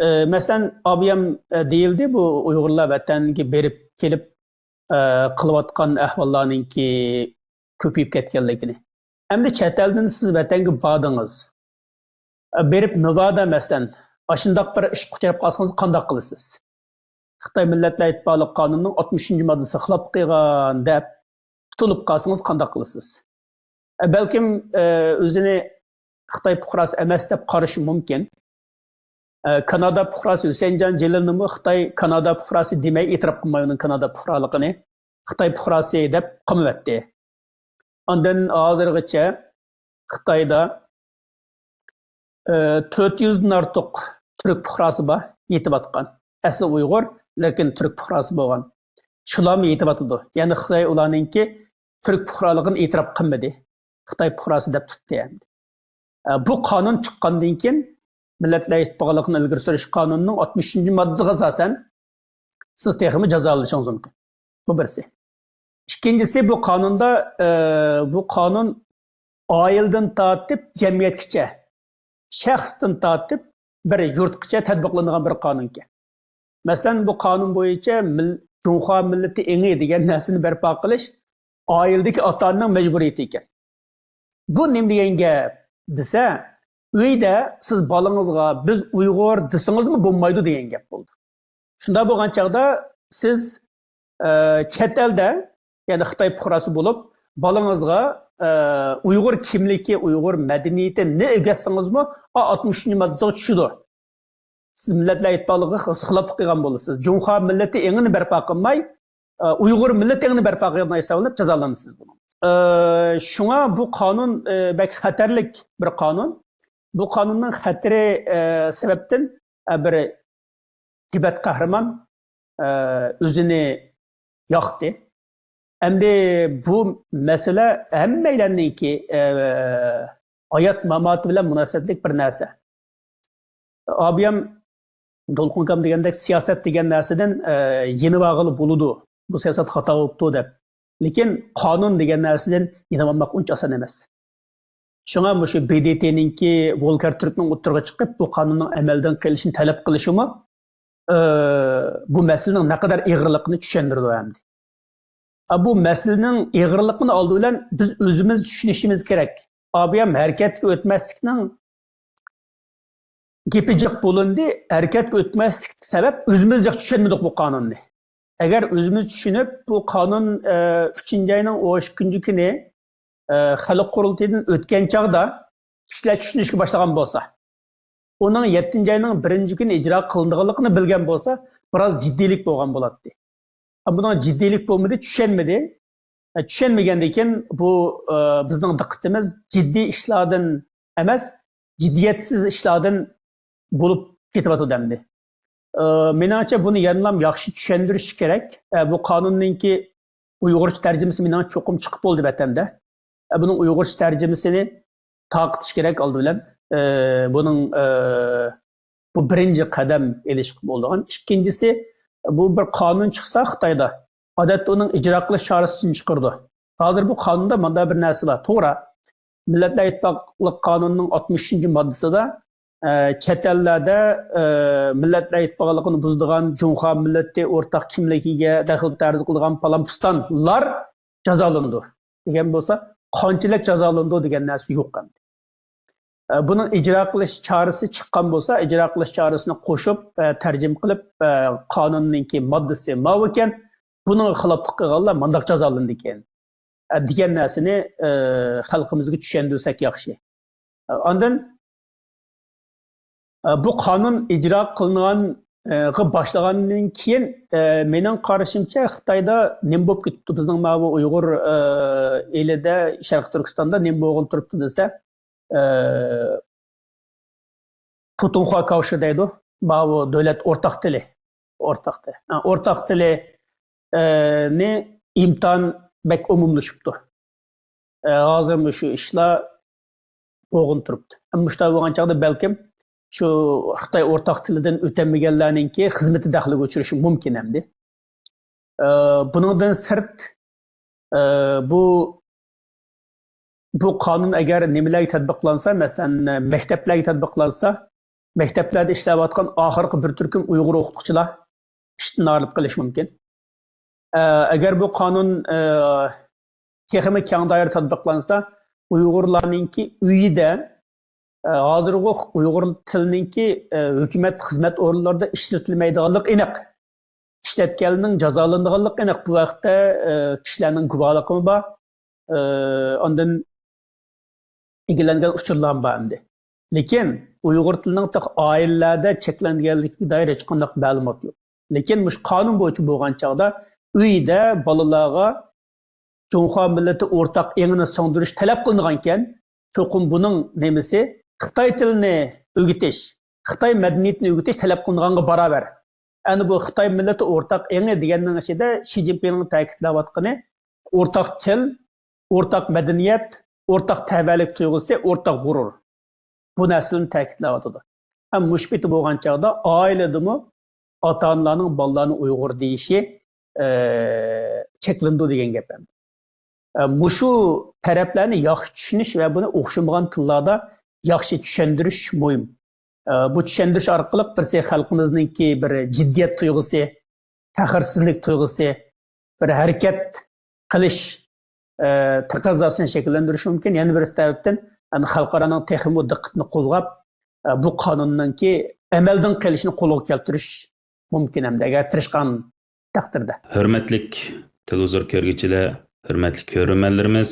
ئە، مەسىلەن، ئابىيام، ئە، دېيىلدى، بۇ ئۇيغۇرلار ۋەتەنگە بېرىپ كېلىپ، ئە، قىلىۋاتقان ئەھۋاللارنىڭكى كۆپىيىپ كەتكەنلىكىنى. ئەمدى چەت ئەلدىن سىز ۋەتەنگە باردىڭىز. ئە، بېرىپ مۇبادا، مەسىلەن، ئاشۇنداق بىر ئىشقا ئۇچراپ قالسىڭىز قانداق قىلىسىز؟ خىتاي مىللەتلەر ئىتتىپاقلىقى قانۇنىنىڭ ئاتمىشىنچى ماددىسىغا خىلاپ قىلغان دەپ تۇتۇلۇپ قالسىڭىز قانداق قىلىسىز؟ ئە، بەلكىم، ئە، ئۆزىنى خىتاي پۇقراسى ئەمەس دەپ قارىشى مۇمكىن. ئە، كانادا پۇقراسى ھۈسەيىنجان جېلىلنىمۇ خىتاي كانادا پۇقراسى دېمەي ئېتىراپ قىلماي ئۇنىڭ كانادا پۇقرالىقىنى، خىتاي پۇقراسى دەپ قامىۋەتتى. ئاندىن ھازىرغىچە خىتايدا، ئە، تۆت يۈزدىن ئارتۇق تۈرك پۇقراسى بار، يېتىۋاتقان. ئەسلى ئۇيغۇر، لېكىن تۈرك پۇقراسى بولغان. شۇلارمۇ يېتىۋاتىدۇ. يەنى خىتاي ئۇلارنىڭكى تۈرك پۇقرالىقىنى ئېتىراپ قىلمىدى. خىتاي پۇقراسى دەپ تۇتتى ئەمدى. ئە، بۇ قانۇن چىققاندىن كېيىن، مىللەتلەر ئىتتىپاقلىقىنى ئىلگىرى سۈرۈش قانۇنىنىڭ ئاتمىشىنچى ماددىسىغا ئاساسەن، سىز تېخىمۇ جازالىنىشىڭىز مۇمكىن. بۇ بىرسى. ئىككىنچىسى، بۇ قانۇندا، ئە، بۇ قانۇن ئائىلىدىن تارتىپ جەمئىيەتكىچە، شەخستىن تارتىپ بىر يۇرتقىچە تەتبىقلىنىدىغان بىر قانۇنكەن. مەسىلەن، بۇ قانۇن بويىچە مىل-، جۇڭخۇا مىللىتى ئېڭى دېگەن نەرسىنى بەرپا قىلىش ئائىلىدىكى ئاتا-ئانىنىڭ مەجبۇرىيىتى ئىكەن. بۇ نېمە دېگەن گەپ دېسە، ئۆيدە سىز بالىڭىزغا «بىز ئۇيغۇر» دېسىڭىزمۇ بولمايدۇ دېگەن گەپ بولىدۇ. شۇنداق بولغان چاغدا سىز، ئە، چەت ئەلدە، يەنى خىتاي پۇقراسى بولۇپ، بالىڭىزغا، ئە، ئۇيغۇر كىملىكى، ئۇيغۇر مەدەنىيىتىنى ئۆگەتسىڭىزمۇ، ئا، ئاتمىشىنچى ماددىسىغا چۈشىدۇ. سىز مىللەتلەر ئىتتىپاقلىقىغا خىلاپلىق قىلغان بولىسىز. جۇڭخۇا مىللىتى ئېڭىنى بەرپا قىلماي، ئۇيغۇر مىللىتى ئېڭىنى بەرپا قىلغان ھېسابلىنىپ جازالىنىسىز بۇنىڭ. ئە، شۇڭا بۇ قانۇن، ئە، بەك خەتەرلىك بىر قانۇن. بۇ قانۇننىڭ خەتىرى، ئە، سەۋەبتىن، ئە، بىر تىبەت قەھرىمان، ئە، ئۆزىنى ياقتى. ئەمدى بۇ مەسىلە ھەممەيلەننىڭكى، ئە، ھايات ماماتى بىلەن مۇناسىۋەتلىك بىر نەرسە. ئابىيام دولقۇنكام دېگەندەك سىياسەت دېگەن نەرسىدىن، ئە، يېنىۋالغىلى بولىدۇ، بۇ سىياسەت خاتا بوپتۇ دەپ. لېكىن قانۇن دېگەن نەرسىدىن يېنىۋالماق ئۇنچە ئاسان ئەمەس. شۇڭا مۇشۇ ب د ت نىڭكى ۋولكەر تۈركنىڭ ئوتتۇرىغا چىقىپ، بۇ قانۇننىڭ ئەمەلدىن قېلىشىنى تەلەپ قىلىشىمۇ، ئە، بۇ مەسىلىنىڭ نەقەدەر ئېغىرلىقىنى چۈشەندۈرىدۇ ئەمدى. ئە، بۇ مەسىلىنىڭ ئېغىرلىقىنى ئالدى بىلەن بىز ئۆزىمىز چۈشىنىشىمىز كېرەك. ئابىيام ھەرىكەتكە ئۆتمەسلىكنىڭ گېپى جىق بولۇندى، ھەرىكەتكە ئۆتمەسلىك سەۋەب ئۆزىمىز جىق چۈشەنمىدۇق بۇ قانۇننى. ئەگەر ئۆزىمىز چۈشىنىپ، بۇ قانۇن، ئە، ئۈچىنچى ئاينىڭ ئون ئىككىنچى كۈنى، ئە، خەلق قۇرۇلتىيىدىن ئۆتكەن چاغدا كىشىلەر چۈشىنىشكە باشلىغان بولسا، ئۇنىڭ يەتتىنچى ئاينىڭ بىرىنچى كۈنى ئىجرا قىلىنىدىغانلىقىنى بىلگەن بولسا، بىراز جىددىيلىك بولغان بولاتتى. بۇنىڭ جىددىيلىك بولمىدى، چۈشەنمىدى. ئە، چۈشەنمىگەندىن كېيىن بۇ، ئە، بىزنىڭ دىققىتىمىز جىددىي ئىشلاردىن ئەمەس، جىددىيەتسىز ئىشلاردىن بولۇپ كېتىۋاتىدۇ ئەمدى. ئە، مېنىڭچە بۇنى يەنىلا ياخشى چۈشەندۈرۈش كېرەك. ئە، بۇ قانۇننىڭكى ئۇيغۇرچە تەرجىمىسى مېنىڭ چوقۇم چىقىپ بولدى ۋەتەندە. ئە، بۇنىڭ ئۇيغۇرچە تەرجىمىسىنى تارقىتىش كېرەك ئالدى بىلەن. ئە، بۇنىڭ، ئە، بۇ بىرىنچى قەدەم ئېلىشقا بولىدىغان. ئىككىنچىسى، بۇ بىر قانۇن چىقسا خىتايدا، ئادەتتە ئۇنىڭ ئىجرا قىلىش چارىسىنى چىقىرىدۇ. ھازىر بۇ قانۇندا مۇنداق بىر نەرسە بار. توغرا، مىللەتلەر ئىتتىپاقلىق قانۇنىنىڭ ئاتمىشىنچى ماددىسىدا، ئە، چەت ئەللەردە، ئە، مىللەتلەر ئىتتىپاقلىقىنى بۇزىدىغان، جۇڭخۇا مىللىتى ئورتاق كىملىكىگە دەخلى تەرۇز قىلىدىغان پالان پۇستانلار جازالىنىدۇ دېگەن بولسا، قانچىلىك جازالىنىدۇ دېگەن نەرسە يوق ئەمدى. ئە، بۇنىڭ ئىجرا قىلىش چارىسى چىققان بولسا، ئىجرا قىلىش چارىسىنى قوشۇپ، ئە، تەرجىمە قىلىپ، ئە، قانۇننىڭكى ماددىسى ماۋۇكەن، بۇنىڭغا خىلاپلىق قىلغانلار مانداق جازالىنىدىكەن، ئە، دېگەن نەرسىنى، ئە، خەلقىمىزگە چۈشەندۈرسەك ياخشى. ئە، ئاندىن ئە، بۇ قانۇن ئىجرا قىلىنغانغا باشلىغاندىن كېيىن، ئە، مېنىڭ قارىشىمچە، خىتايدا نېمە بولۇپ كېتىپتۇ؟ بىزنىڭ ماۋۇ ئۇيغۇر، ئە، ئېلىدە، شەرقىي تۈركىستاندا نېمە بولغىلى تۇرۇپتۇ دېسە، ئە، پۇتۇڭخۇا كاۋشى دەيدۇ. ماۋۇ دۆلەت ئورتاق تىلى. ئورتاق تىلى. ھە، ئورتاق تىلى، ئە، نى ئىمتىھان بەك ئومۇملىشىپتۇ. ئە، ھازىر مۇشۇ ئىشلار بولغىلى تۇرۇپتۇ. ھەم مۇشۇنداق بولغان چاغدا بەلكىم شۇ خىتاي ئورتاق تىلىدىن ئۆتەلمىگەنلەرنىڭكى خىزمىتى دەخلىگە ئۇچرىشى مۇمكىن ئەمدى. ئە، بۇنىڭدىن سىرت، ئە، بۇ، بۇ قانۇن ئەگەر نېمىلەرگە تەتبىقلانسا، مەسىلەن، مەكتەپلەرگە تەتبىقلانسا، مەكتەپلەردە ئىشلەۋاتقان ئاخىرقى بىر تۈركۈم ئۇيغۇر ئوقۇتقۇچىلار ئىشتىن ئايرىلىپ قېلىشى مۇمكىن. ئە، ئەگەر بۇ قانۇن، ئە، تېخىمۇ كەڭ دائىرە تەتبىقلانسا، ئۇيغۇرلارنىڭكى ئۆيىدە، ئە، ھازىرغۇ ئۇيغۇر تىلىنىڭكى، ئە، ھۆكۈمەت خىزمەت ئورۇنلىرىدا ئىشلىتىلمەيدىغانلىقى ئېنىق. ئىشلەتكەننىڭ جازالىنىدىغانلىقى ئېنىق. بۇ ھەقتە، ئە، كىشىلەرنىڭ گۇۋاھلىقىمۇ بار. ئە، ئاندىن ئىگىلەنگەن ئۇچۇرلارمۇ بار ئەمدى. لېكىن ئۇيغۇر تىلىنىڭ تېخى ئائىلىلەردە چەكلەنگەنلىكىگە دائىر ھېچقانداق مەلۇمات يوق. لېكىن مۇشۇ قانۇن بويىچە بولغان چاغدا ئۆيدە بالىلارغا جۇڭخۇا مىللىتى ئورتاق ئېڭىنى سىڭدۈرۈش تەلەپ قىلىنغانىكەن، چوقۇم بۇنىڭ نېمىسى خىتاي تىلىنى ئۆگىتىش، خىتاي مەدەنىيىتىنى ئۆگىتىش تەلەپ قىلىنغانغا باراۋەر. ئەنە بۇ خىتاي مىللىتى ئورتاق ئېڭى دېگەننىڭ ئىچىدە شى جىنپىڭنىڭ تەكىتلەۋاتقىنى ئورتاق تىل، ئورتاق مەدەنىيەت، ئورتاق تەۋەلىك تۇيغۇسى، ئورتاق غۇرۇر. بۇ نەرسىلەرنى تەكىتلەۋاتىدۇ. ھەم مۇشۇ پېتى بولغان چاغدا ئائىلىدىمۇ ئاتا-ئانىلارنىڭ بالىلارنى ئۇيغۇر دېيىشى، ئە، چەكلىنىدۇ دېگەن گەپ ئەمدى. ئە، مۇشۇ تەرەپلەرنى ياخشى چۈشىنىش ۋە بۇنى ئوخشىمىغان تىللاردا ياخشى چۈشەندۈرۈش مۇھىم. ئە، بۇ چۈشەندۈرۈش ئارقىلىق بىرسى خەلقىمىزنىڭكى بىر جىددىيەت تۇيغۇسى، تەخىرسىزلىك تۇيغۇسى، بىر ھەرىكەت قىلىش، ئە، تەقەززاسىنى شەكىللەندۈرۈشى مۇمكىن. يەنە بىرسى تەرەپتىن، يەنى خەلقئارانىڭ تېخىمۇ دىققىتىنى قوزغاپ، ئە، بۇ قانۇننىڭكى ئەمەلدىن قېلىشىنى قولغا كەلتۈرۈش مۇمكىن ئەمدى، ئەگەر تىرىشقان تەقدىردە. ھۆرمەتلىك تېلېۋىزور كۆرگۈچىلەر، ھۆرمەتلىك كۆرۈرمەنلىرىمىز،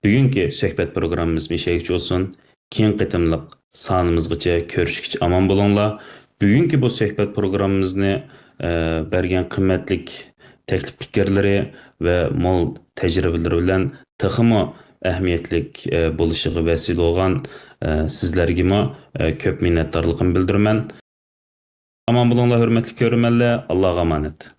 بۈگۈنكى سۆھبەت پروگراممىمىز مۇشۇ يەرگىچە بولسۇن. كېيىنكى قېتىملىق سانىمىزغىچە كۆرۈشكىچە ئامان بولۇڭلار. بۈگۈنكى بۇ سۆھبەت پروگراممىمىزنى، ئە، بەرگەن قىممەتلىك تەكلىپ پىكىرلىرى ۋە مول تەجرىبىلىرى بىلەن تېخىمۇ ئەھمىيەتلىك، ئە، بولۇشىغا ۋەسىلە بولغان، ئە، سىزلەرگىمۇ، ئە، كۆپ مىننەتدارلىقىمنى بىلدۈرىمەن. ئامان بولۇڭلار، ھۆرمەتلىك كۆرۈرمەنلەر. ئاللاغا ئامانەت.